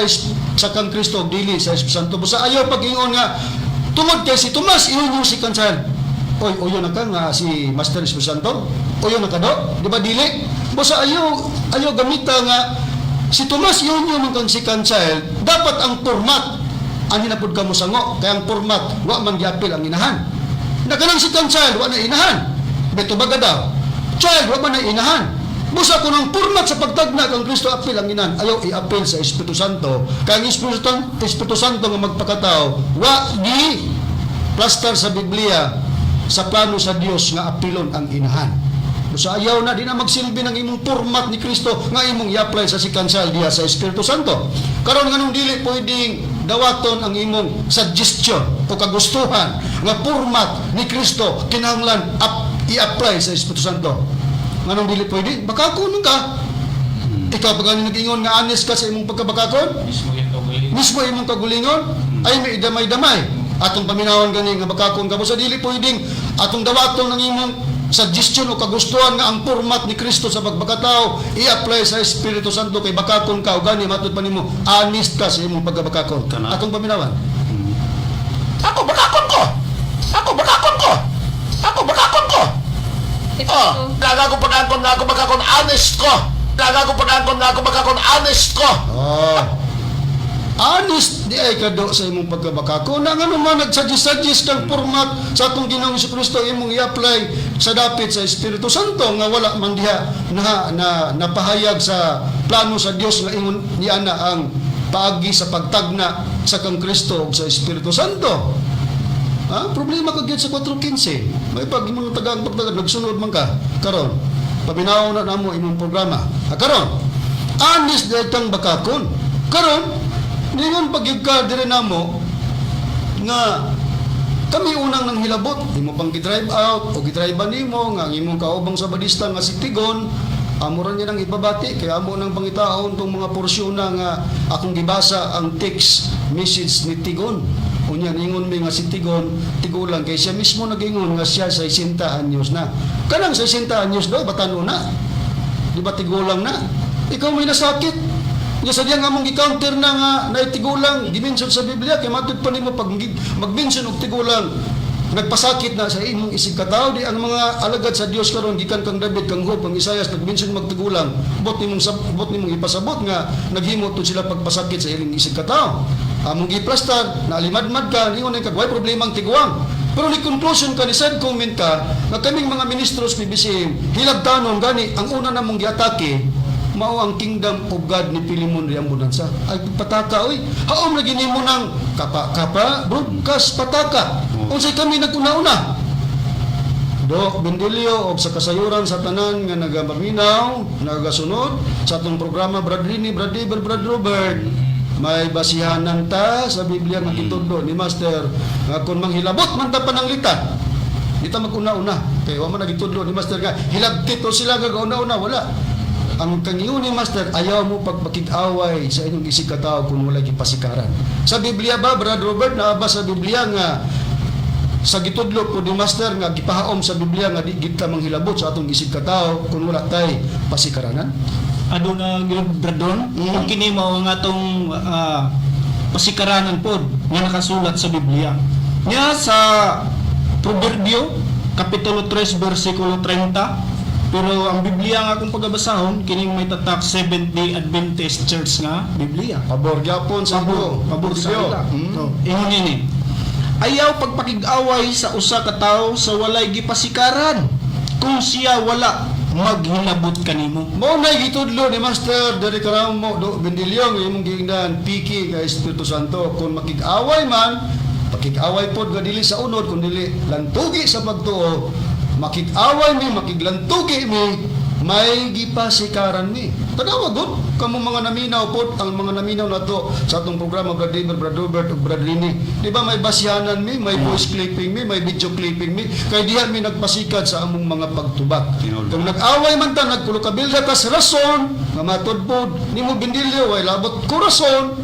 kang Kristo og dili sa Espiritu Santo. Busa ayaw pag-ingon nga tungod kay si Tomas iyon yung second child. Oy, uyo na ka nga si Master Espiritu Santo? Uyo na ka do? Di ba dili? Busa ayaw ayaw gamita nga si Tomas yun yung kang second child, dapat ang format ani na pud ka mosango kay ang format wa man giapil ang inahan. Na kanang second child wa na inahan. Beto baga daw. Child wa man na inahan. Busa kung ang format sa pagtagna kang Kristo apil ang inahan, ayaw i-apil sa Espiritu Santo. Kay ang Espiritu Santo nga magpakatao, wa gi plaster sa Biblia sa plano sa Dios nga apilon ang inahan. Busa ayaw na di na magsilbi ng imong format ni Kristo nga imong i-apply sa second child diha sa Espiritu Santo. Karon nganong dili pwedeng dawaton ang imong suggestion o kagustuhan nga format ni Kristo kinahanglan i-apply sa Espiritu Santo? Nganong dili pwede? Bakakon ka. Ikaw pa gani nag-ingon nga honest ka sa imong pagkabakakon? Mismo yung kaugalingon. Mismo imong kagulingon ay may damay-damay. Atong paminawon gani nga bakakon ka mo sa dili pwedeng atong dawaton ang imong suggestion o kagustuhan nga ang format ni Kristo sa pagpakatao i-apply sa Espiritu Santo kay bakakon ka o gani matud pa nimo honest ka sa imong pagkabakakon. Kana. Atong paminawan. Ako bakakon ko. Ako bakakon ko. Ako bakakon ko. Ito, Oh, gaga ko pag-angkon nga ako bakakon honest ko. Gaga ko pag-angkon nga ako bakakon honest ko. Oh. Honest di ay kado sa imong pagkabakako. Na ngano man nagsuggest-suggest kang format sa atong Ginoong Kristo imong i-apply sa dapit sa Espiritu Santo nga wala man diha na, na napahayag sa plano sa Dios nga ingon niya na ang paagi sa pagtagna sa kang Kristo ug sa Espiritu Santo. Ha? Problema ka gyud sa 4:15. May pag imong tagang pagtagad nagsunod man ka karon. Paminaw na namo imong programa. Ha, karon. Anis dahil kang bakakon. Karon, ningon pag ka dire namo nga kami unang nang hilabot, imo pang gi-drive out o gi-drive nimo nga ang imong kaubang sabadista nga si Tigon, amo ra niya nang ipabati kay amo nang pangitaon tong mga porsyon na nga akong gibasa ang text message ni Tigon. Unya ningon mi nga si Tigon tigulang kay siya mismo nagingon nga siya 60 anyos na. Kanang 60 anyos daw batan na. Di ba tigulang na? Ikaw may nasakit. Nga sa diyang among gi-counter na nga na tigulang gimension sa Biblia kay matud pa nimo pag mag-mention og tigulang nagpasakit na sa imong isig katawo di ang mga alagad sa Dios karon gikan kang David, kang Job, kang Isaias nag-mention magtigulang, bot nimong ipasabot nga naghimo tud sila pagpasakit sa ilang isig katawo. Among giplastar na alimadmad ka, ningon kag way problema ang tiguang, pero ni conclusion ka, ni sad comment ka nga kaming mga ministros PBCM hilabtanon, gani ang una namong giatake mao ang Kingdom of God ni Pilimon Riambonanza. Ay pataka oy. Haom lagi nimo nang kapa kapa broadcast pataka. Unsay kami naguna-una? Do Bendilio og sa kasayuran sa tanan nga nagapaminaw, nagasunod sa atong programa, Brad Rini, Brad Eber, Brad Robert. May basihanan ta sa Biblia nga gitudlo ni Master nga kung manghilabot man ta pananglitan, di ta maguna-una. Kay wa man nagitudlo ni Master nga hilabtit o sila nga gauna-una, wala. Ang kangiyon ni Master, ayaw mo pagpakig-away sa inyong isig katao kung wala gipasikaran. Sa Biblia ba, Brad Robert, naa ba sa Biblia nga sa gitudlo po ni Master nga gipahaom sa Biblia nga di gid ta manghilabot sa atong isig katao kung wala tay pasikaranan? Aduna gyud, Bradon. Ug kini mao ang atong pasikaranan pod nga nakasulat sa Biblia. Nya sa Proverbio kapitulo 3 bersikulo 30, pero ang Biblia nga akong pagabasahon kining may tatak Seventh Day Adventist Church nga Biblia. Pabor gyapon sa Pabor, imo. pabor sa Biblia. ila. So, ingon ini. Ayaw pagpakig-away sa usa ka tawo sa walay gipasikaran. Kung siya wala maghilabot kanimo. Mao na gitudlo ni Master diri karamo, Do Bendilyo, nga imong giingnan piki kay Espiritu Santo, kung makig-away man, pakig-away pod nga dili sa unod kun dili lantugi sa pagtuo. Makig-away mi, makiglantugi mi, may gipasikaran mi. Tanawa gud kamo mga naminaw pod, ang mga naminaw nato sa atong programa, Brad David, Brad Robert ug Brad Rini. Di ba may basyanan mi, may voice clipping mi, may video clipping mi, kay diha mi nagpasikad sa among mga pagtubak. Tinuod. Kung nag-away man ta, nagkulokabilda ka sa rason, nga matod pod nimo Bindilyo, way labot ko rason.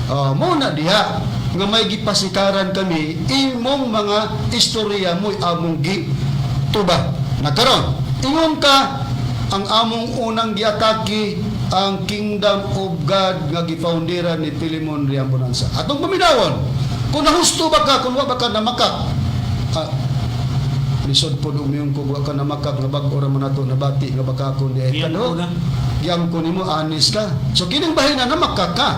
Ah, mo na diha nga may gipasikaran kami, imong mga istorya mo'y among gitubag. Nakaron, ingon ka ang among unang giatake ang Kingdom of God nga gifoundera ni Pilimon Riambonanza. Atong paminawon, kung nahusto ba ka, kung wa ba ka namakak, lisod po umiyong kung wa ka namakak nga bag-o ra man nato nabati nga bakakon di ay Giyang kano. ko na. Giyang ko nimo anis ka. So kining bahina namakak ka.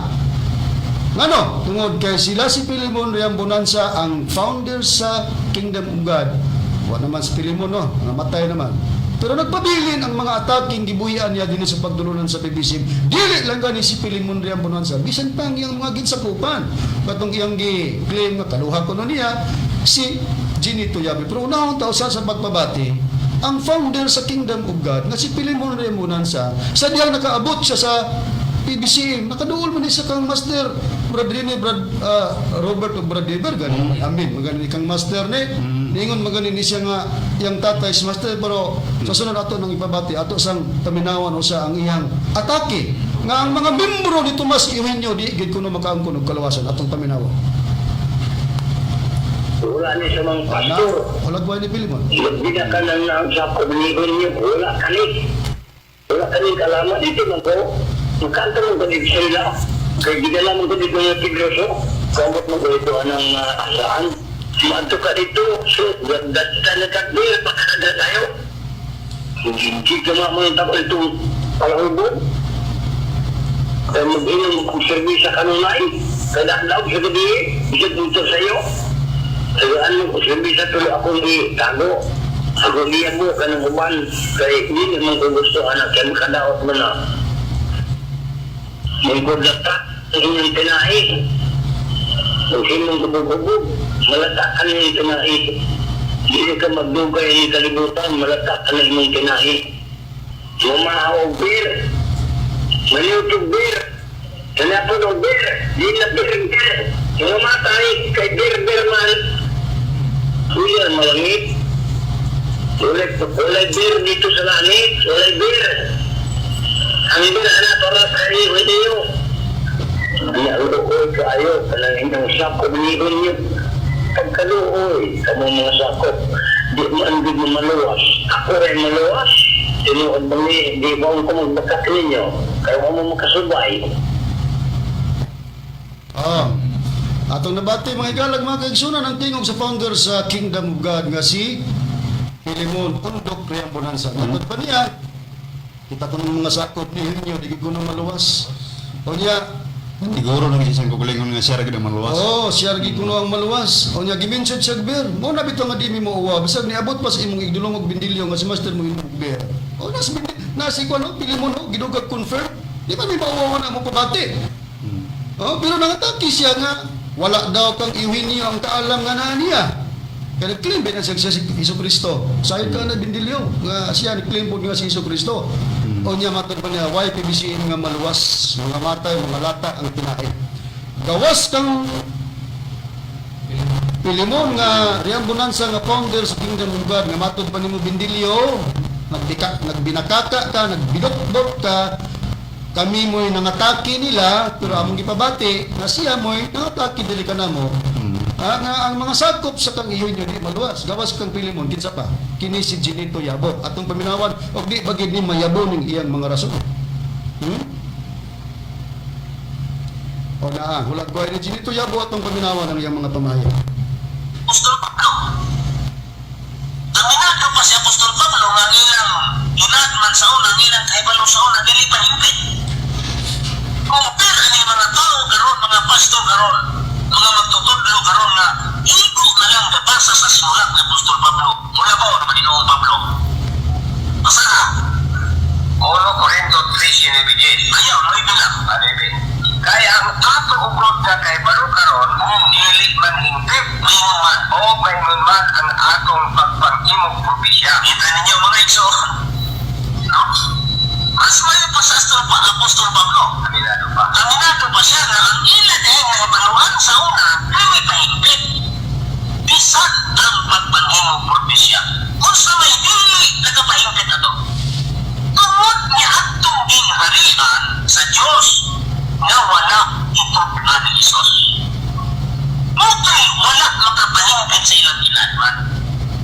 Ngano? Tungod kay sila si Pilimon Riambonanza ang founder sa Kingdom of God. Wa naman si Pilimon no, namatay naman. Pero nagpabilin ang mga ataking gibuhian niya dinhi sa pagdulunan sa PBC. Dili lang gani si Pilimon Riambonanza, bisan pa ang iyang mga ginsakupan. Katong iyang gi-claim nga kaluha kuno niya si Ginny Tuyabi. Pero unahon ta usa sa pagpabati, ang founder sa Kingdom of God nga si Pilimon Riambonanza, sa diyang nakaabot siya sa PBCM, nakaduol man ni sa kang master, Brad Rene, Brad Robert o Brad Deber, gani, amin, magani kang master ni, ningon magani ni siya nga iyang tatay si master, pero sa sunod ato nang ipabati, ato sang paminawan o sa ang iyang atake, nga ang mga membro ni Tomas Eugenio, di gid kuno makaangkon og kalawasan, atong paminawan. Wala ni sa mga Na, pastor. wala guway ni Pilimon. Hindi na ka nang naang sa komunibon niyo. Wala ka ni. Wala ka ni kalaman dito man ko. Magkanta mo ganito sa ila. Kaya gidala mo ganito yung tigroso. Kamot mo ganito anang asaan. Maanto ka dito. So, ganda na tagbil. Pagkakanda tayo. Hindi ka mo yung tapos itong palahubog. Kaya mag-inom kung servisa ka nunay. Kaya daw sa gabi, bisag dito sa iyo. Tagaan mo kung servisa tuloy akong itago. Ako niya mo ka ng uban. Kaya hindi naman ko gusto anak. Kaya makadaot mo na. Mungkod na ta. Ang inyong tinahi. Ang sinong kubog-kubog. Malata ka na yung tinai. Dili ka magdugay ni kalibutan, malata ka na imong tinai. Mumahaw og beer. Maliwt og beer. Hanapon og beer. Di na beer beer. Mamatay kay beer beer man. Kuya, malangit. Walay, walay beer dito sa langit. Walay beer. Ang beer ana para sa iyo, iyo. Naluoy kaayo, kanang inyong sakop ni inyo. Pagkaluoy, kamo mga sakop, di man gid mo maluwas. Ako rin maluwas. Tinuod ba ni, di ba ko magbakak ninyo? Kaya mo makasubay. Ah. Atong nabati, mga igalag, mga kaigsunan, ang tingog sa founder sa Kingdom of God nga si Filemon Pundok Reambonanza. Matod pa niya, kita ko ng mga sakop ni Eugenio, di ko nang maluwas. O niya, Siguro nang isang kukulingon nga siya ra gid ang maluwas. Oh, siya lagi kuno ang maluwas. O niya gimension siya beer. Mo na bitaw nga di mi mo uwa. Bisag niabot pa sa imong igdulong og bindilyo nga si master mo inom og beer. O nas nasi ko ano, pili mo no, gidugag confirm. Di ba mi mauwa na mo pabati? Oh, pero nangataki siya nga wala daw kang Eugenio ang kaalam nga naa niya. Kaya nag-claim ba na siya si Hesus Kristo? Sayod ka na bindilyo nga siya nag-claim po nga si Hesus Kristo. O niya matod pa niya, why PBCM nga maluwas, mga matay, mga lata ang tinae. Gawas kang Pilimon nga Reambonanza nga founder sa Kingdom of God nga matod pa nimo bindilyo, nagbika, nagbinakaka ka, nagbidokdok ka, kami mo'y nangatake nila pero among gipabati nga siya mo'y nangatake dili ka namo. Ah, nga ang mga sakop sa kang iyon di maluwas. Gawas kang Pilimon, kinsa pa? Kini si Ginito Yabo. Atong paminawan og di bagid ni mayabo ning iyang mga rason. O naa, hulag ko ni Ginito Yabo atong paminawan ang iyang mga pamahayag. Apostol Pablo. Aminado pa si Apostol Pablo nga ang ilang inadman sa una, ang ilang kahibalo sa una, dili pa hingpit. Compare ani mga tao karon, mga pastor karon, mga magtutudlo karon nga igo na lang babasa sa sulat ni Apostol Pablo. Mula ba o naman Ginoong Pablo? Basa na. 1 Corinto 3:9. Ayaw, 9 lang. Ano? Kaya ang ato ugrod nga kay balo karon, dili man hingpit, maingon man, o maingon man ang atong pagpang-imong propesya. Kita ninyo, mga igsoon. No? Mas mayo pa sa Apostol Pablo. Aminado pa. Aminado pa siya nga ang ila dahil nahibaluan sa una, dili pa hingpit. Bisan ang pagpang-imong propesya. Kung sa may dili nagapahingpit ato. Tungod niya atong gingharian sa Diyos nga wala itod ni Hesus. Mutay wala makapahimpit sa ilang ilanman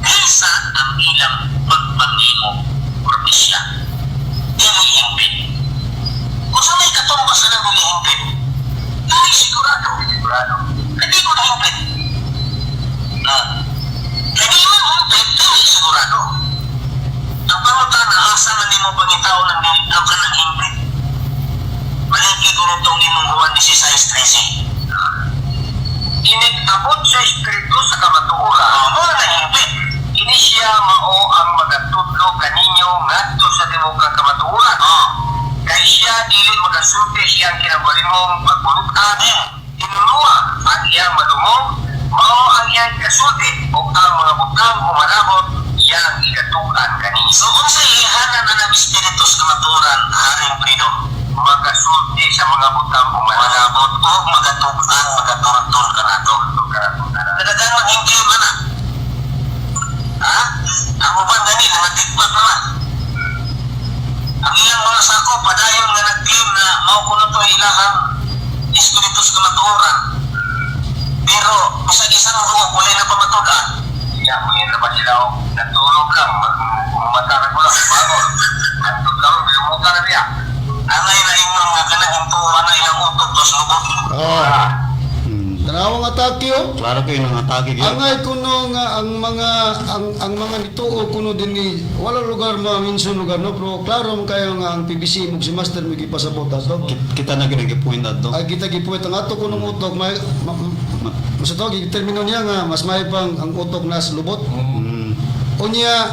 kaysa ang ilang pagpangimo propesya. Dili hingpit. Kung sa may katumbas na ng dili hingpit, dili sigurado. Sigurado. Hindi ko na hingpit. Na, hindi man hingpit, dili sigurado. Ang pangutana, asa man nimo pangitao ng dili ang kanang hingpit? Maliki ko nitong imong Juan 16:13. Inig-abot sa Espiritu sa kamatuoran, mo na hingpit. Ini siya mao ang magatudlo kaninyo ngadto sa tibuok nga kamatuoran. Kay siya dili magasulti siyang kinaugalingong pagbulutan. Tinunua ang iyang madungog, mao ang iyang kasulti ug ang mga butang humanabot iyang ikatukan kaninyo. So unsay ihanan ang Espiritu sa kamatuoran, Haring Freedom? Magasulti sa mga butang humanabot o magatukan, magatultol kanato. Nadagan maghingkil man na. Ha? Ang uban gani, mga tigpat na. Ang ilang mga sako, padayon nga nag-claim na mao kuno to ilahang Espiritu sa kamatuoran. Pero, bisag isang buok, wala na pamatudan. Ya, may na ba sila o natulog lang, mata na ko lang, bangon. Antod lang, bilumutan na niya. Angay na ingon nga kanang hintuan na ilang utok, tos lubot. Oh. Tanawang atake oh. Klaro kayo nang atake gyud. Angay kuno nga ang mga nituo kuno dinhi wala lugar ma-mention lugar no, pero klaro man kayo nga ang PBC mo si Master mo gipasabot ato. Kita na gyud ang ato. Ay kita gipuwet ang ato kunong utok may ma, ma, sa to termino niya nga mas may pang ang utok nas lubot. Unya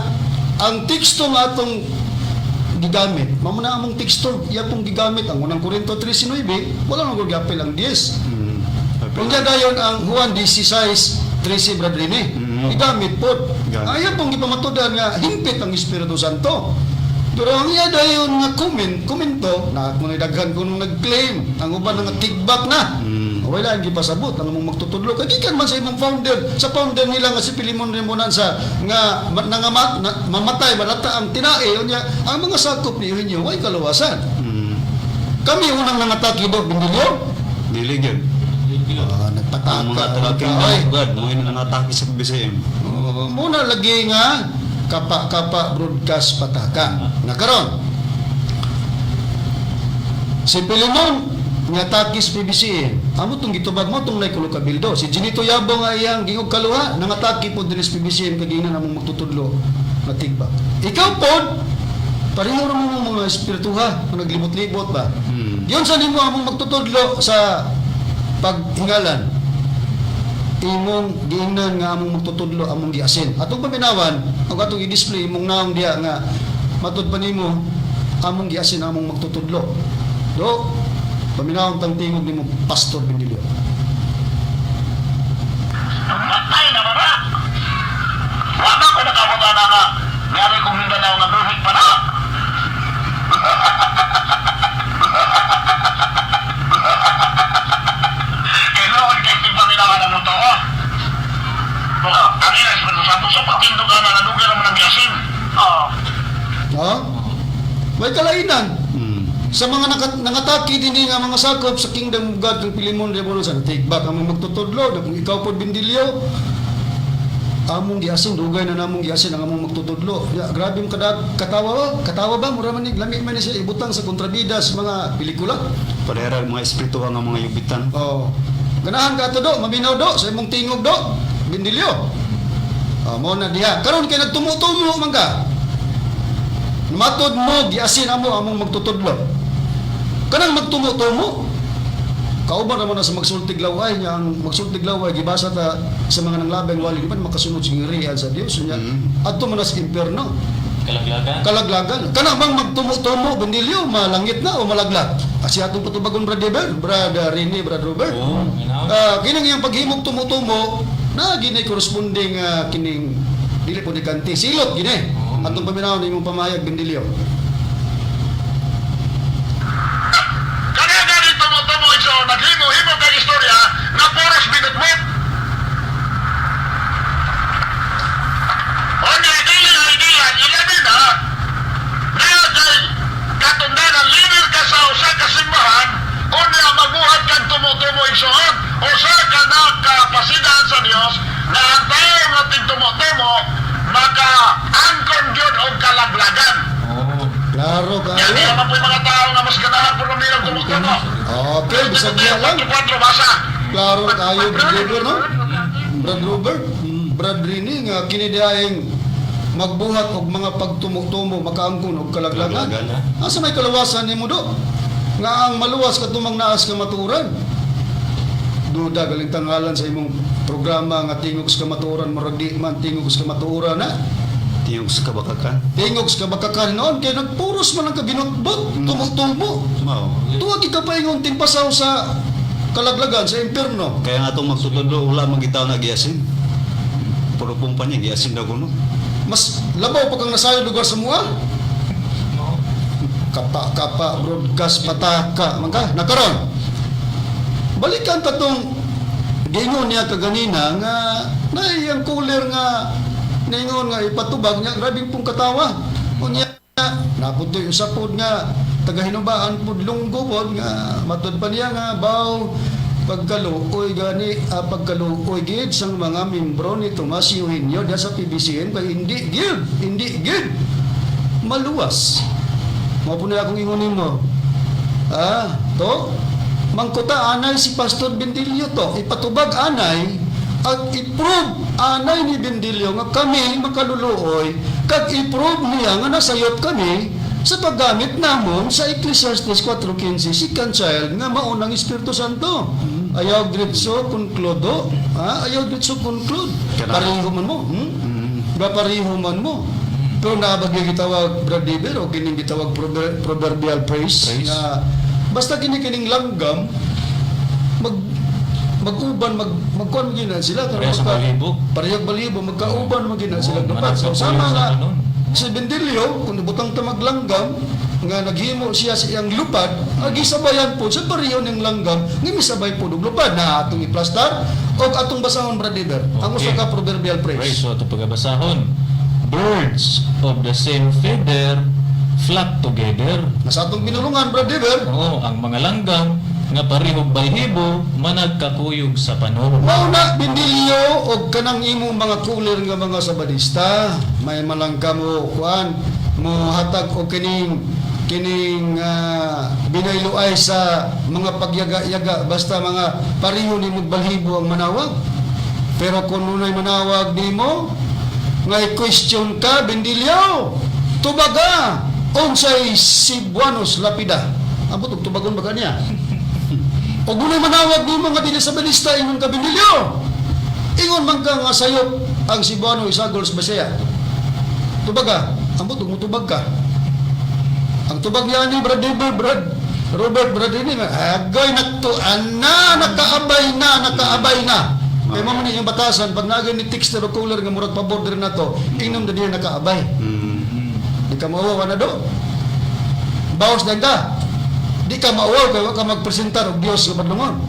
ang teksto nga atong gigamit, mao na among teksto iya pong gigamit ang unang Korinto 3:9, wala nang giapil ang 10. Unya dayon ang Juan 16 13, Brad Rene. Gigamit pod. Gamit. Ayaw pong gipamatudan nga hingpit ang Espiritu Santo. Pero ang iya dayon nga comment, komento, na kung daghan kung nag-claim, ang uban nga tigbak na. Wala ang gipasabot ang among magtutudlo. Kay gikan man sa imong founder, sa founder nila nga si Pilimon Remonanza nga mamatay malata ang tinae unya ang mga sakop ni Eugenio way kaluwasan. Kami unang nangatake do Bindilyo. Dili gyud. Ah, nagpataka. Ang mga taga Kingdom Ay, of God, mo yun nangatake sa PBCM. oh, muna lagi nga kapa-kapa broadcast pataka. Nakaron. Si Pilimon nga takis PBCM. Amo tong gitubag mo tong nay kulo kabildo. Si Ginito Yabo nga iyang gingog kaluha nangatake pod dinhi sa PBCM kay giingnan among magtutudlo nga tigbak. Ikaw pod pareho ra mo mga espirituha nga naglibot-libot ba. Yun sa nimo among magtutudlo sa paghingalan imong giingnan nga among magtutudlo among giasin. Atong paminawan ug atong i-display imong naong diha nga matud pa nimo among giasin among magtutudlo. Do paminawon tang tingog nimo, Pastor Benilio. Matay na ba ba? Wala ko nakabuta na nga. Ngari kong Mindanao nga buhit pa na. Kay noon kay timpaminawan ang mong tao. Oh, ang ina Espiritu Santo sa pagtindog ka na nadugay naman ang giasin. Oo. No? May kalainan sa mga nangatake dinhi nga mga sakop sa Kingdom of God ng Pilimon Revolution. Take back among magtutudlo na kung ikaw pod, Bindilyo, among giasin, dugay na namong giasin ang among magtutudlo. Ya, grabe yung katawa ba? Katawa ba? Mura man ni lami man ni siya ibutang sa kontrabida sa mga pelikula. Parehara mga espirituha nga mga yubitan. Oh. Ganahan ka ato do, maminaw do sa imong tingog do, Bindilyo. Oh, mo na diha. Karon kay nagtumo-tumo man ka. Matod mo giasin amo among magtutudlo. Kanang magtumo-tumo, kauban naman na sa magsultig laway niya. Ang magsultig laway gibasa ta sa mga nanglabeng wali di ba makasunod sa ngirian sa Dios niya adto man na sa impierno. Kalaglagan. Kalaglagan. Kana bang magtumo-tumo, Bendilyo, malangit na o malaglag? Kasi atong patubagon, Brad Eber, Brad Rene, Brad Robert. Oo, ginawa. Ah, kining iyang paghimog tumo-tumo na gini corresponding kining dili po ni kanti silot gini. Atong paminawon imong pamayag, Bendilyo. Kaya gani tumo-tumo iso, naghimo-himo kag istorya na puros binutbut. O nga, dili ay diyan, ilabi na, na kay katundanan, lider ka sa usa ka simbahan, unya magbuhat kag tumo-tumo igsoon, usa ka na kapasidan sa Dios na ang tao nga tigtumo-tumo, maka-angkon gyud og kalaglagan. Oo. Klaro Yan, di kaayo. naman po yung mga tao nga mas ganahan po lumirang tumo-tumo. Okay, bisag diha lang. 24 basa. Klaro kaayo, Brad Robert, no? Brad Robert, Brad Rene nga kini dihaing magbuhat og mga pagtumo-tumo makaangkon og kalaglagan. Kalaglagan. Asa may kalawasan nimo do? Nga ang maluwas katumang naas ka matuoran. Duda galing tangalan sa imong programa nga Tingog sa Kamatuoran, murag di man tingog sa kamatuoran na. Tingog sa kabakakan. Tingog sa kabakakan noon kay nagpuros man ang kabinutbot, tumo-tumo. Mao. Tuwag ka pa ingon timpasaw sa kalaglagan sa impierno. Kaya nga itong magtutudlo, wala man gitaw na giasin. Puro pong pa niya, giasin daw kuno. Mas labaw pa kang nasayod lugar sa mua. Oo. Kapa kapa broadcast pataka man ka nakaron. Balikan ta tong giingon niya kaganina nga naiyang cooler nga ningon nga ipatubag niya, grabe pong katawa. Unya naputoy usa pod nga taga Hinubaan pod, Lunggo pod, nga matud pa niya nga baw pagkaluoy gani, pagkaluoy gid sang mga membro ni Tomas Eugenio diha sa PBCM kay hindi gid maluwas. Mao po na akong ingon nimo. Ah, to mangkuta anay si Pastor Bendilio to, ipatubag anay at i-prove anay ni Bendilio nga kami makaluluoy kag i-prove niya nga nasayop kami sa paggamit namon sa Ecclesiastes 4:15 second child nga maunang Espiritu Santo. Ayaw diretso conclude, ha? Ayaw diretso conclude. Kana- Pareho man mo. Ba pareho man mo. Pero naabag yung gitawag, Brad David, o kining gitawag proverbial phrase, Phrase. nga basta kini kining langgam mag Mag-uban mag magkuan man gyud na sila. Pareha sa balibo. Parehag balibo, magkauban man gyud na sila Oo, lupad. So managkapuyo sama sa nga kanon. si Bendilio, kung ibutang ta maglanggam nga naghimo siya sa iyang lupad, agi sabayan po sa pareho ng langgam nga misabay po og lupad na atong iplastar og atong basahon, brother. Ang usa ka proverbial Praise. phrase. So, ito pagabasahon. Birds of the same feather flock together. Na sa atong binulungan, brother, Oo, ang mga langgam nga parehog balhibo managkakuyog sa panon. mao na, Bendilio, og kanang imong mga cooler nga mga sabadista, may malangka mo kuan mo hatag og kining kining binayluay sa mga pagyaga-yaga, basta mga pareho nimo balhibo ang manawag. Pero kung nunay manawag nimo nga question ka, Bendilio, tubaga unsay Cebuanos lapida. Ambot og tubagon ba kaniya? Og nunay manawag nimo nga dili sabadista, ingon ka, Bendilio. Ingon man ka nga sayop ang Cebuano isagol sa Bisaya. Tubaga, ambot og mutubag ka. Ang tubag niya ni Brad David, Brad Robert, Brad Rini, agoy nagtuan na, nakaabay na, nakaabay na. Kaya mo man yung batasan, pag nagay ni texter o cooler nga murag pa-border na to, ingnom na diya nakaabay. Di ka mauwaw na do. Bawas na ka. Di ka mauwaw kay wa ka magpresentar og Dios sa padlungon.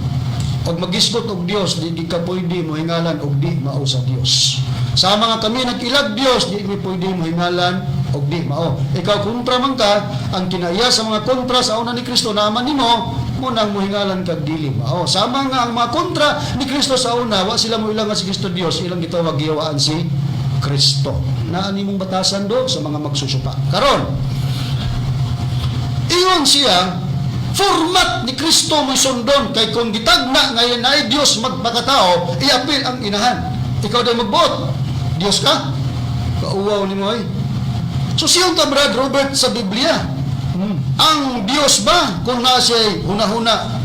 Og magisgot og Dios, di ka pwede mohingalan og di mao sa Dios. Sa mga kami nag-ilag Dios, di mi pwede mohingalan og di mao. Ikaw kontra man ka, ang kinaiya sa mga kontra sa una ni Kristo naaman nimo, mo nang mohingalan kag dili mao. Sama nga ang mga kontra ni Kristo sa una, wa sila moilang nga si Kristo Dios, ilang gitawag giyawaan si Kristo. Naa nimong batasan do sa mga magsusupa. Karon, ingon siya, format ni Kristo mo'y sundon kay kung gitagna ngayon ay Dios magpakatao, iapil ang inahan. Ikaw day magbuot. Dios ka? Kauwaw ni mo ay. So siyon ta, Brad Robert, sa Biblia. Ang Dios ba kung naa siya'y hunahuna?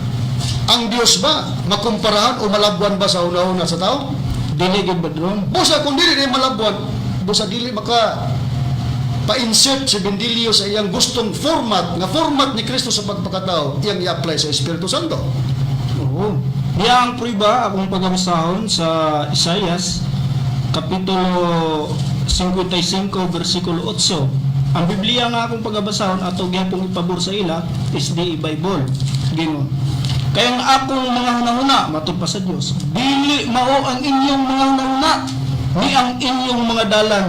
Ang Dios ba makumparahan o malabwan ba sa hunahuna sa tao? Dili gyud, Badron. Busa kung dili ni malabwan, busa dili maka pa-insert si Bendilio sa iyang gustong format, nga format ni Kristo sa pagpakatao, iyang i-apply sa Espiritu Santo. Oo. Diya ang prueba akong pagabasahon sa Isaias kapitulo 55 versikulo 8. Ang Biblia nga akong pagabasahon ato gyapong ipabor sa ila is the Bible. Gingon. Kaya ang akong mga hunahuna matud pa sa Dios, dili mao ang inyong mga hunahuna ni ang inyong mga dalan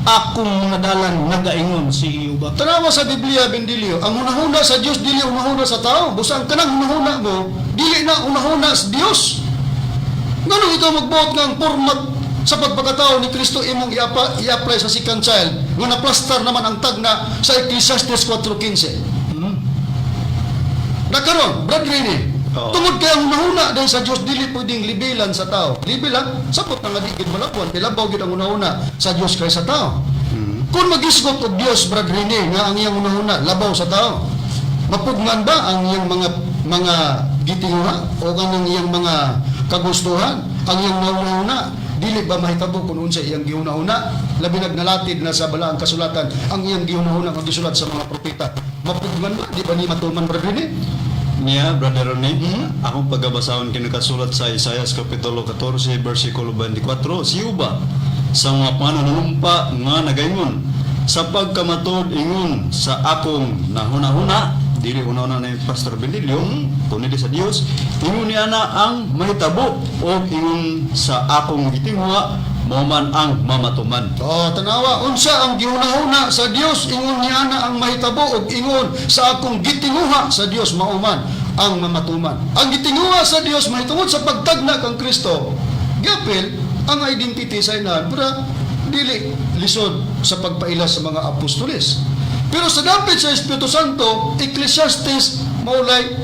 akong mga dalan, nagaingon si Jehova. Tanawa sa Biblia, Bendilio, ang hunahuna sa Dios dili hunahuna sa tao. Busa ang kanang hunahuna mo, dili na hunahuna sa Dios. Nganong ikaw magbuot nga ang format sa pagpakatao ni Kristo imong i-apply sa second child nga naplastar naman ang tagna sa Ecclesiastes 4:15? Nakaron, Brad Rene, Oo. tungod kay ang hunahuna dahil sa Dios dili pwedeng libilan sa tao. Libilan, sapot na nga di gid malabuan, tilabaw gid ang hunahuna sa Dios kaysa tao. Kung magisgot og Dios, Brad Rene, nga ang iyang hunahuna labaw sa tao, mapugnan ba ang iyang mga mga gitinguha o ang iyang mga kagustuhan, ang iyang hunahuna? Dili ba mahitabo kung unsa iyang gihunahuna? Labi nagnalatid na sa balaang kasulatan ang iyang gihunahuna nga gisulat sa mga propeta. Mapugnan ba? Di ba ni matuman, Brad Rene? Niya, Brother Ronnie, akong pagabasahon kinakasulat sa Isaias Kapitulo 14, versikulo 24, siyo ba sa mga pananumpa nga nagaingon, sa pagkamatod ingon sa akong nahuna-huna, dili una-una ni Pastor Benilio, kundi sa Dios, ingon niya na ang mahitabo, o ingon sa akong gitingwa, mao man ang mamatuman. Oh, tanawa, unsa ang gihunahuna sa Dios, ingon niya na ang mahitabo ug ingon sa akong gitinguha sa Dios mauman ang mamatuman. Ang gitinguha sa Dios mahitungod sa pagtagna kang Kristo. Gapil ang identity sa inahan para dili lisod sa pagpaila sa mga apostoles. Pero sa dapit sa Espiritu Santo, Ecclesiastes maulay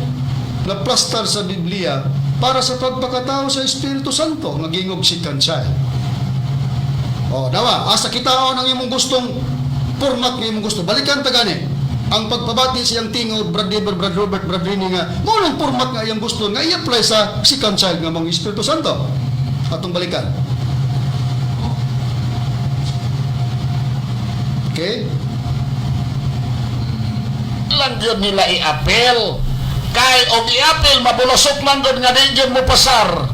na plastar sa Biblia para sa pagpakatao sa Espiritu Santo nga gingog si Kansay. O, dawa, asa kitaon ang imong gustong format nga imong gusto. Balikan ta gani. Ang pagpabati siyang tingog, Brad Dever, Brad Robert, Brad Rini nga, mao nang format nga iyang gusto nga i-apply sa second child nga mong Espiritu Santo. Atong balikan. Okay? Lang gyud nila i-appeal. Kay og i-appeal, mabulusok lang gyud nga di gyud mo pasar.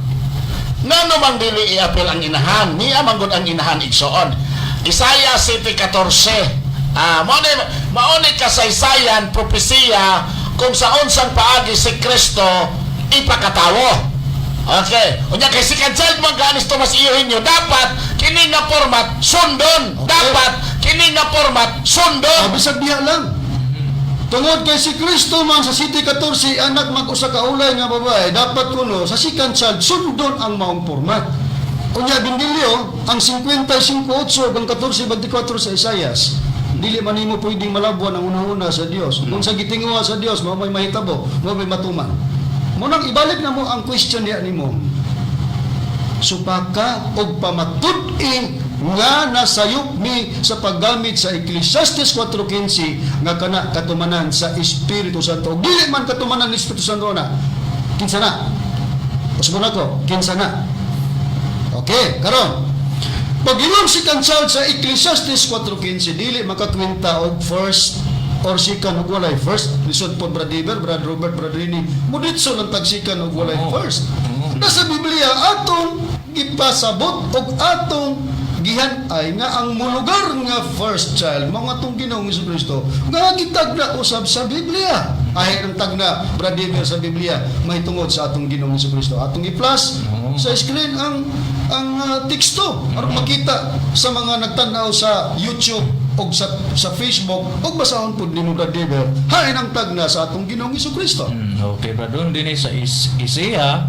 Ngano mang dili i-appeal ang inahan? Niya man gud ang inahan, igsoon. Isaiah 7:14. Ah, mao ni kasaysayan, propesiya kung sa unsang paagi si Kristo ipakatawo. Okay. Unya kay second child man ganis Tomas Eugenio, dapat kini nga format sundon. Dapat kini nga format sundon. Ah, bisag diha lang. Tungod kay si Kristo man sa 7:14 anak mag usa ka ulay nga babae, dapat kuno sa second child sundon ang maong format. Unya Bindilyo, ang 55:8 ug ang 14:24 sa Isayas. Dili man nimo pwedeng malabuan ang una-una sa Dios. Kung sa gitinguha sa Dios, mao may mahitabo, mao may matuman. Mo nang ibalik na mo ang question diha nimo. Supaka og pamatud-i nga nasayop mi sa paggamit sa Ecclesiastes 4:15 nga kana katumanan sa Espiritu Santo. Og dili man katumanan ni Espiritu Santo na. Kinsa na? Usbon ako, kinsa na? Okay, karon. Pag-ingon si child sa Ecclesiastes 4:15 dili makakwenta og first or second og walay first. Lisod po, Brad Iber, Brad Robert, Brad Rini. Muditso lang tag second og walay first. Nasa Biblia atong gipasabot og atong gihan-ay nga ang mulugar nga first child mao nga atong Ginoong Kristo nga gitagna usab sa Biblia. Ay ang tagna, Brad Iber, sa Biblia mahitungod sa atong Ginoong Kristo. Atong i-plus sa screen ang teksto aron makita sa mga nagtan-aw sa YouTube og sa Facebook og basahon pud nimo, Brad Iber, hain ang tagna sa atong Ginoong Kristo. Okay, brother. Doon din eh sa Isaiah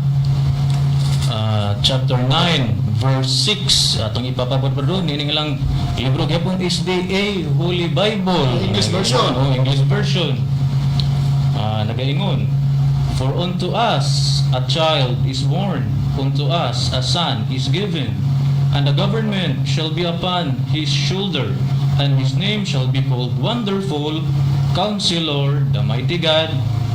chapter 9 verse 6 atong ipapabot, brother, nining lang libro gyapon SDA Holy Bible. English version. Oh, English version. Ah, nagaingon, "For unto us a child is born, unto us a son is given, and the government shall be upon his shoulder, and his name shall be called Wonderful Counselor, the Mighty God,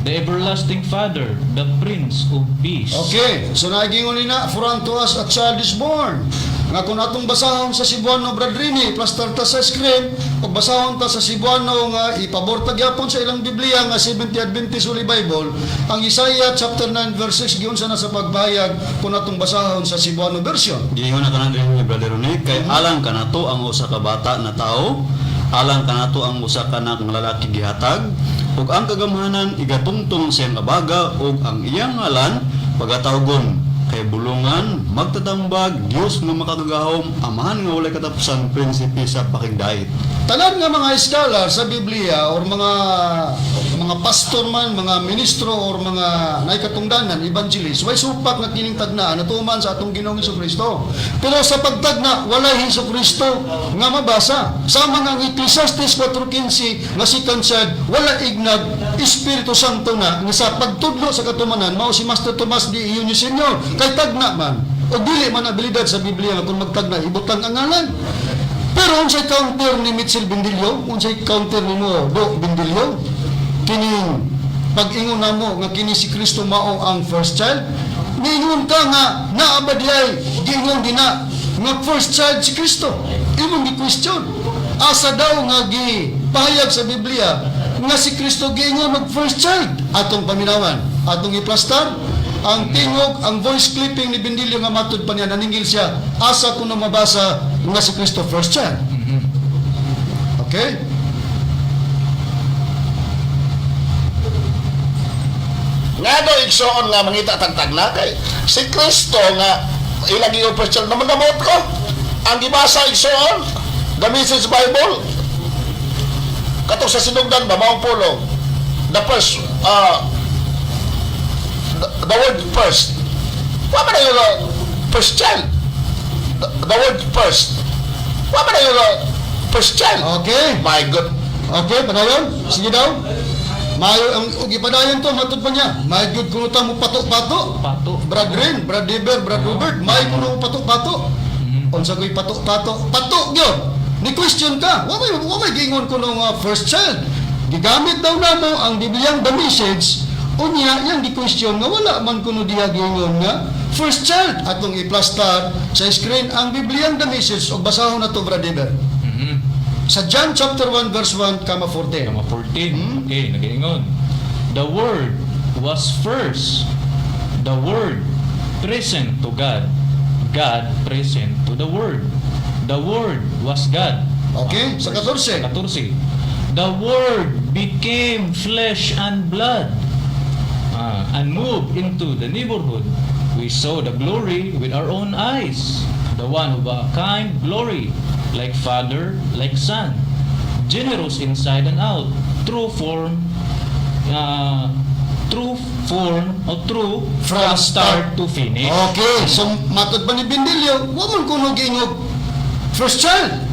the Everlasting Father, the Prince of Peace." Okay, so nagingon nina, "For unto us a child is born." Nga kung atong basahon sa Cebuano, Brad Rini, plastar ta sa screen, ug basahon ta sa Cebuano nga ipabor ta gyapon sa ilang Biblia nga Seventh Adventist Holy Bible, ang Isaiah chapter 9 verse 6 giunsa na sa pagpahayag kung atong basahon sa Cebuano version? Giingon na kanan din ni Brother Ronnie, kay alang kanato ang usa ka bata na tao, alang kanato ang usa ka anak nga lalaki gihatag, ug ang kagamhanan igatungtong sa iyang abaga, ug ang iyang ngalan pagatawgon kay Bulungan, Magtatambag, Dios nga makakagahom, Amahan nga walay katapusan, Prinsipe sa Pakigdait. Tanan nga mga scholar sa Biblia or mga pastor man, mga ministro or mga naikatungdanan, evangelist, way supak nga kining tagnaan natuman sa atong Ginoong Kristo. Pero sa pagtagna, walay Hesus Kristo nga mabasa. Sama nga ang Ecclesiastes 4:15 nga second child, wala ignag Espiritu Santo na nga sa pagtudlo sa katumanan mao si Master Tomas de Eugenio Senior kay tagna man o dili man abilidad sa Biblia nga kung magtagna ibutang ang ngalan. Pero unsay counter ni Mitchell Bindilyo? Unsay counter nimo, Do Bindilyo? Kining pag-ingon namo nga kini si Kristo mao ang first child, niingon ka nga naa ba diay giingon dina nga first child si Kristo? Imong gi-question. Asa daw nga gi pahayag sa Biblia nga si Kristo giingon mag first child? Atong paminawan, atong iplastar ang tingog, ang voice clipping ni Bindilyo nga matud pa niya, naningil siya, asa ko na mabasa nga si Kristo first child? Okay? Nga daw igsoon nga mangita tagtagna kay si Kristo nga ilang yung first child naman namot ko. Ang gibasa, igsoon, the Message Bible katong sa sinugdan ba maong pulong the first the word first wa man na yung first child, the word first wa man na yung first child. Okay. My God. Okay, padayon. Sige daw. Mayo ang ug ipadayon to matud pa niya. May good kuno ta mo pato-pato. Pato. Brad Rin, Brad Deber, Brad Robert, may kuno mo pato-pato. Unsa ko'y pato-pato? Pato gyud. Ni question ka. Wa may giingon kuno nga first child. Gigamit daw namo ang Bibliang The Message. Unya, yang di question nga wala man kuno diha giingon nga first child. Atong iplastar sa screen ang Bibliang The Message ug basahon na to, Brad Deber. Sa John chapter 1 verse 1, comma 14. Comma 14. Okay, nagaingon. "The Word was first. The Word present to God." God present to the Word. The Word was God. Okay, sa Verse 14. 14. The Word became flesh and blood and moved into the neighborhood. We saw the glory with our own eyes, the one of a kind glory, like Father, like Son, generous inside and out, true form o true from start to finish. Okay, so matod pa ni Bindilyo, wa man kuno giingog first child.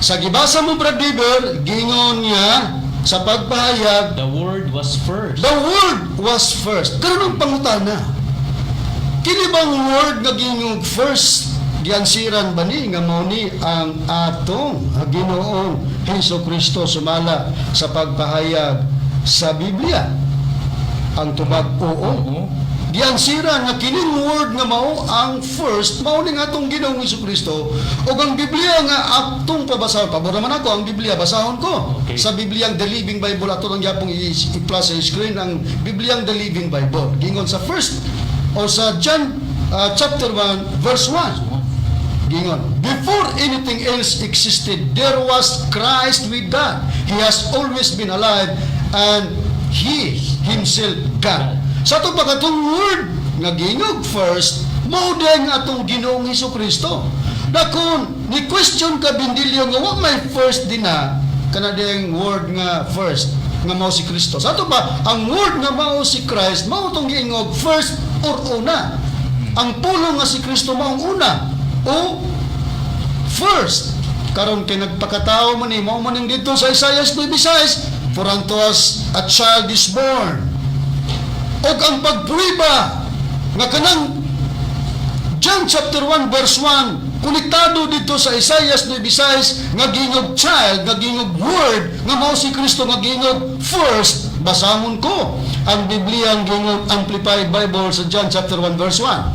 Sa gibasa mo, Brad Bieber, giingon niya sa pagpahayag, The Word was first. The Word was first. Karon ang pangutana. Kini bang Word nga giingog first, giansiran ba ni nga mao ni ang atong Ginoong Hesus Kristo sumala sa pagpahayag sa Biblia? Ang tubag, oo. Giansiran nga kining Word nga mao ang first, mao ning atong Ginoong Kristo, ug ang Biblia nga atong pabasahon, pabor naman ako ang Biblia basahon ko. Sa Bibliang The Living Bible, ato lang gyapong i-plus sa screen ang Bibliang The Living Bible. Gingon sa first o sa John chapter 1 verse 1. Gingon, "Before anything else existed, there was Christ with God. He has always been alive and He Himself God." Sa ato pa katong Word nga gingog first, mao din atong Ginoong Hesus Kristo. Na kung ni question ka, Bindilyo, nga wa may first din na kana ding Word nga first nga mao si Kristo. Sa ato pa ang Word nga mao si Christ mao tong giingog first or una. Ang pulong nga si Kristo maong una o first. Karon kay nagpakatao man ni, mao man ning didto sa Isaiah 9:6, "For unto us a child is born." Og ang pagprueba nga kanang John chapter 1 verse 1 konektado dito sa Isaiah 9:6 nga gingog child, nga gingog Word, nga mao si Kristo nga gingog first, basahon ko ang Biblia ang gingog Amplified Bible sa John chapter 1 verse 1.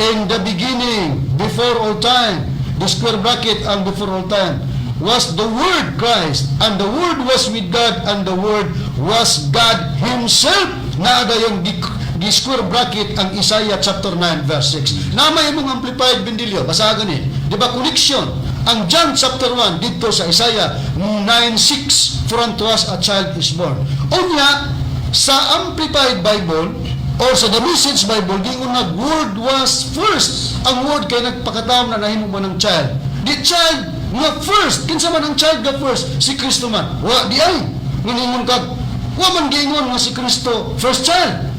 "In the beginning, before all time," the square bracket ang "before all time," "was the Word Christ, and the Word was with God, and the Word was God Himself." Na yung di square bracket ang Isaiah chapter 9 verse 6. Na may imong Amplified, Bindilyo, basahan ni. Di ba connection? Ang John chapter 1 dito sa Isaiah 9:6, "For unto us a child is born." Unya, sa Amplified Bible or sa The Message Bible, giingon nga Word was first. Ang Word kay nagpakatao na nahimo man ng child. The child nga first, kinsa man ang child nga first? Si Kristo man. Wa di ay. Nganingon kag wa man giingon nga si Kristo first child.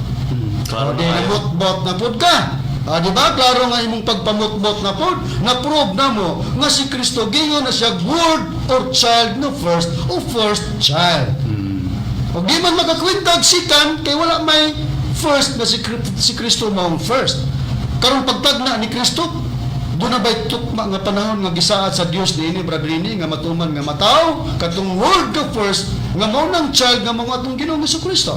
Klaro O, di na kayo. namutbot na pud ka. Ah, di ba? Klaro nga imong pagpamutbot na pud, na-prove na mo nga si Kristo gingon na siya Word or child no first o first child. O di man makakwentag second kay wala may first na si Kristo maong first. Karon pagtagna ni Kristo, duna ba'y tukma nga panahon nga gisaad sa Dios niini, Brother Rini, nga matuman nga mataw katong Word ka first nga mao nang child nga mao atong Ginoong Kristo?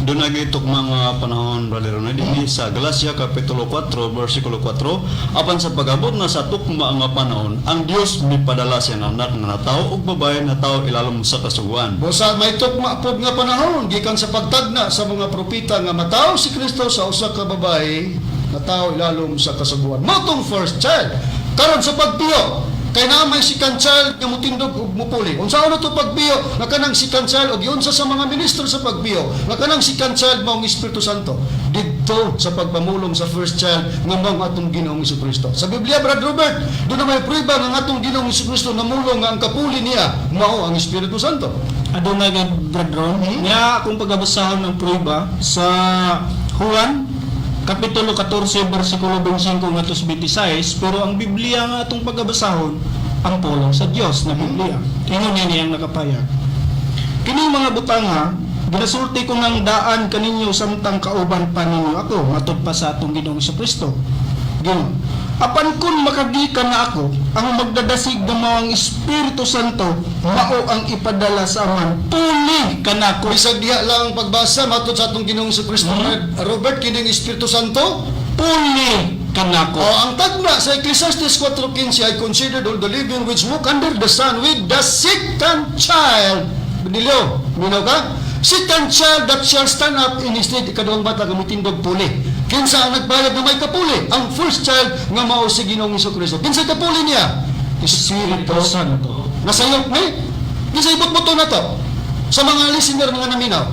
Duna gitok mga panahon, Brother Ronald, dinhi sa Galacia kapitulo 4 versikulo 4, apan sa pag-abot na sa tukma nga panahon, ang Dios mipadala sa anak nga natawo og babaye, natawo ilalom sa kasuguan. Busa may tukma pod nga panahon gikan sa pagtagna sa mga propeta nga mataw si Kristo sa usa ka babae, natawo ilalom sa kasuguan. Mao tong first child. Karon sa pagpiyo, kay naa may second child nga mutindog ug mupuli. Unsa na to pagpiyo nga kanang second child, ug giunsa sa mga ministro sa pagpiyo nga kanang second child maong Espiritu Santo didto sa pagpamulong sa first child nga maong atong Ginoong Kristo. Sa Biblia, Brad Robert, duna may prueba nga ang atong Ginoong Kristo namulong nga ang kapuli niya mao ang Espiritu Santo? Aduna gid, Brad Ron. Nga akong pagabasahon ng prueba sa Juan kapitulo 14 bersikulo 25 ngadto sa 26, pero ang Biblia nga atong pagabasahon ang pulong sa Dios na Biblia. Ingon niya niyang nakapayag. "Kini mga butanga ginasulti ko ng daan kaninyo samtang kauban pa ninyo ako," matod pa sa atong Ginoong Kristo. Ginoo. "Apan kung makagikan na ako, ang magdadasig nga mao ang Espiritu Santo, mao ang ipadala sa Amahan, puli kanako." Bisag diha lang ang pagbasa, matod sa atong Ginoong Kristo, Robert, kining Espiritu Santo Puli kanako. O ang tagna sa Ecclesiastes 4:15, "I considered all the living which walk under the sun with the second child." Binilyo, minaw ka? "Second child that shall stand up in his stead," ikaduhang bata nga mitindog puli. Kinsa ang nagbayad na may kapuli? Ang first child nga mao si Ginoong Kristo. Kinsa kapuli niya? Espiritu Espiritu Santo. Nasayop ni. Kinsa ibot mo to na to? Sa mga listener nga naminaw.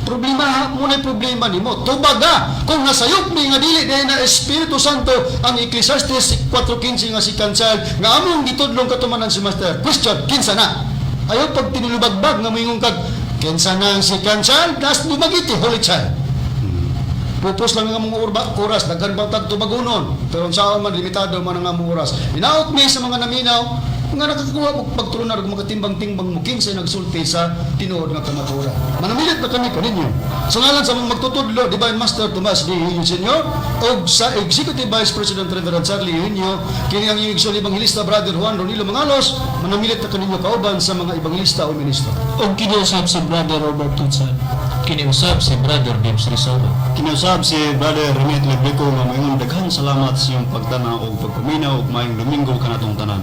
Problema mo na problema nimo. Tubaga kung nasayop ni nga dili dahil na Espiritu Santo ang Ecclesiastes 4:15 nga second child nga among gitudlong katumanan si Master. Question, kinsa na? Ayaw pag tinubagbag nga moingon kag kinsa na ang second child, das dumagiti holy child. Pupos lang ang among oras, daghan bang tag tubagunon. Pero ang saon man limitado man ang among oras. Inaot mi sa mga naminaw nga nakakuha og pagtulunar ug makatimbang-timbang mo kinsay nagsulti sa tinuod nga kamatuoran. Manamilit na kami kaninyo. Sa ngalan sa mga magtutudlo, Divine Master Tomas D. Eugenio Sr. og sa Executive Vice President Reverend Charlie Eugenio, kini ang inyong igsoon Evangelista Brother Juan Ronilo Mangalos, manamilit na kaninyo kauban sa mga ebanghilista o ministro. Og kini usab si Brother Robert Consad. Kiniusab si Brother Debs Rizal. Kinausab si Brother Rene Lebrico nga moingon daghang salamat sa iyong pagtanaw ug pagpaminaw ug maayong Domingo kanatong tanan.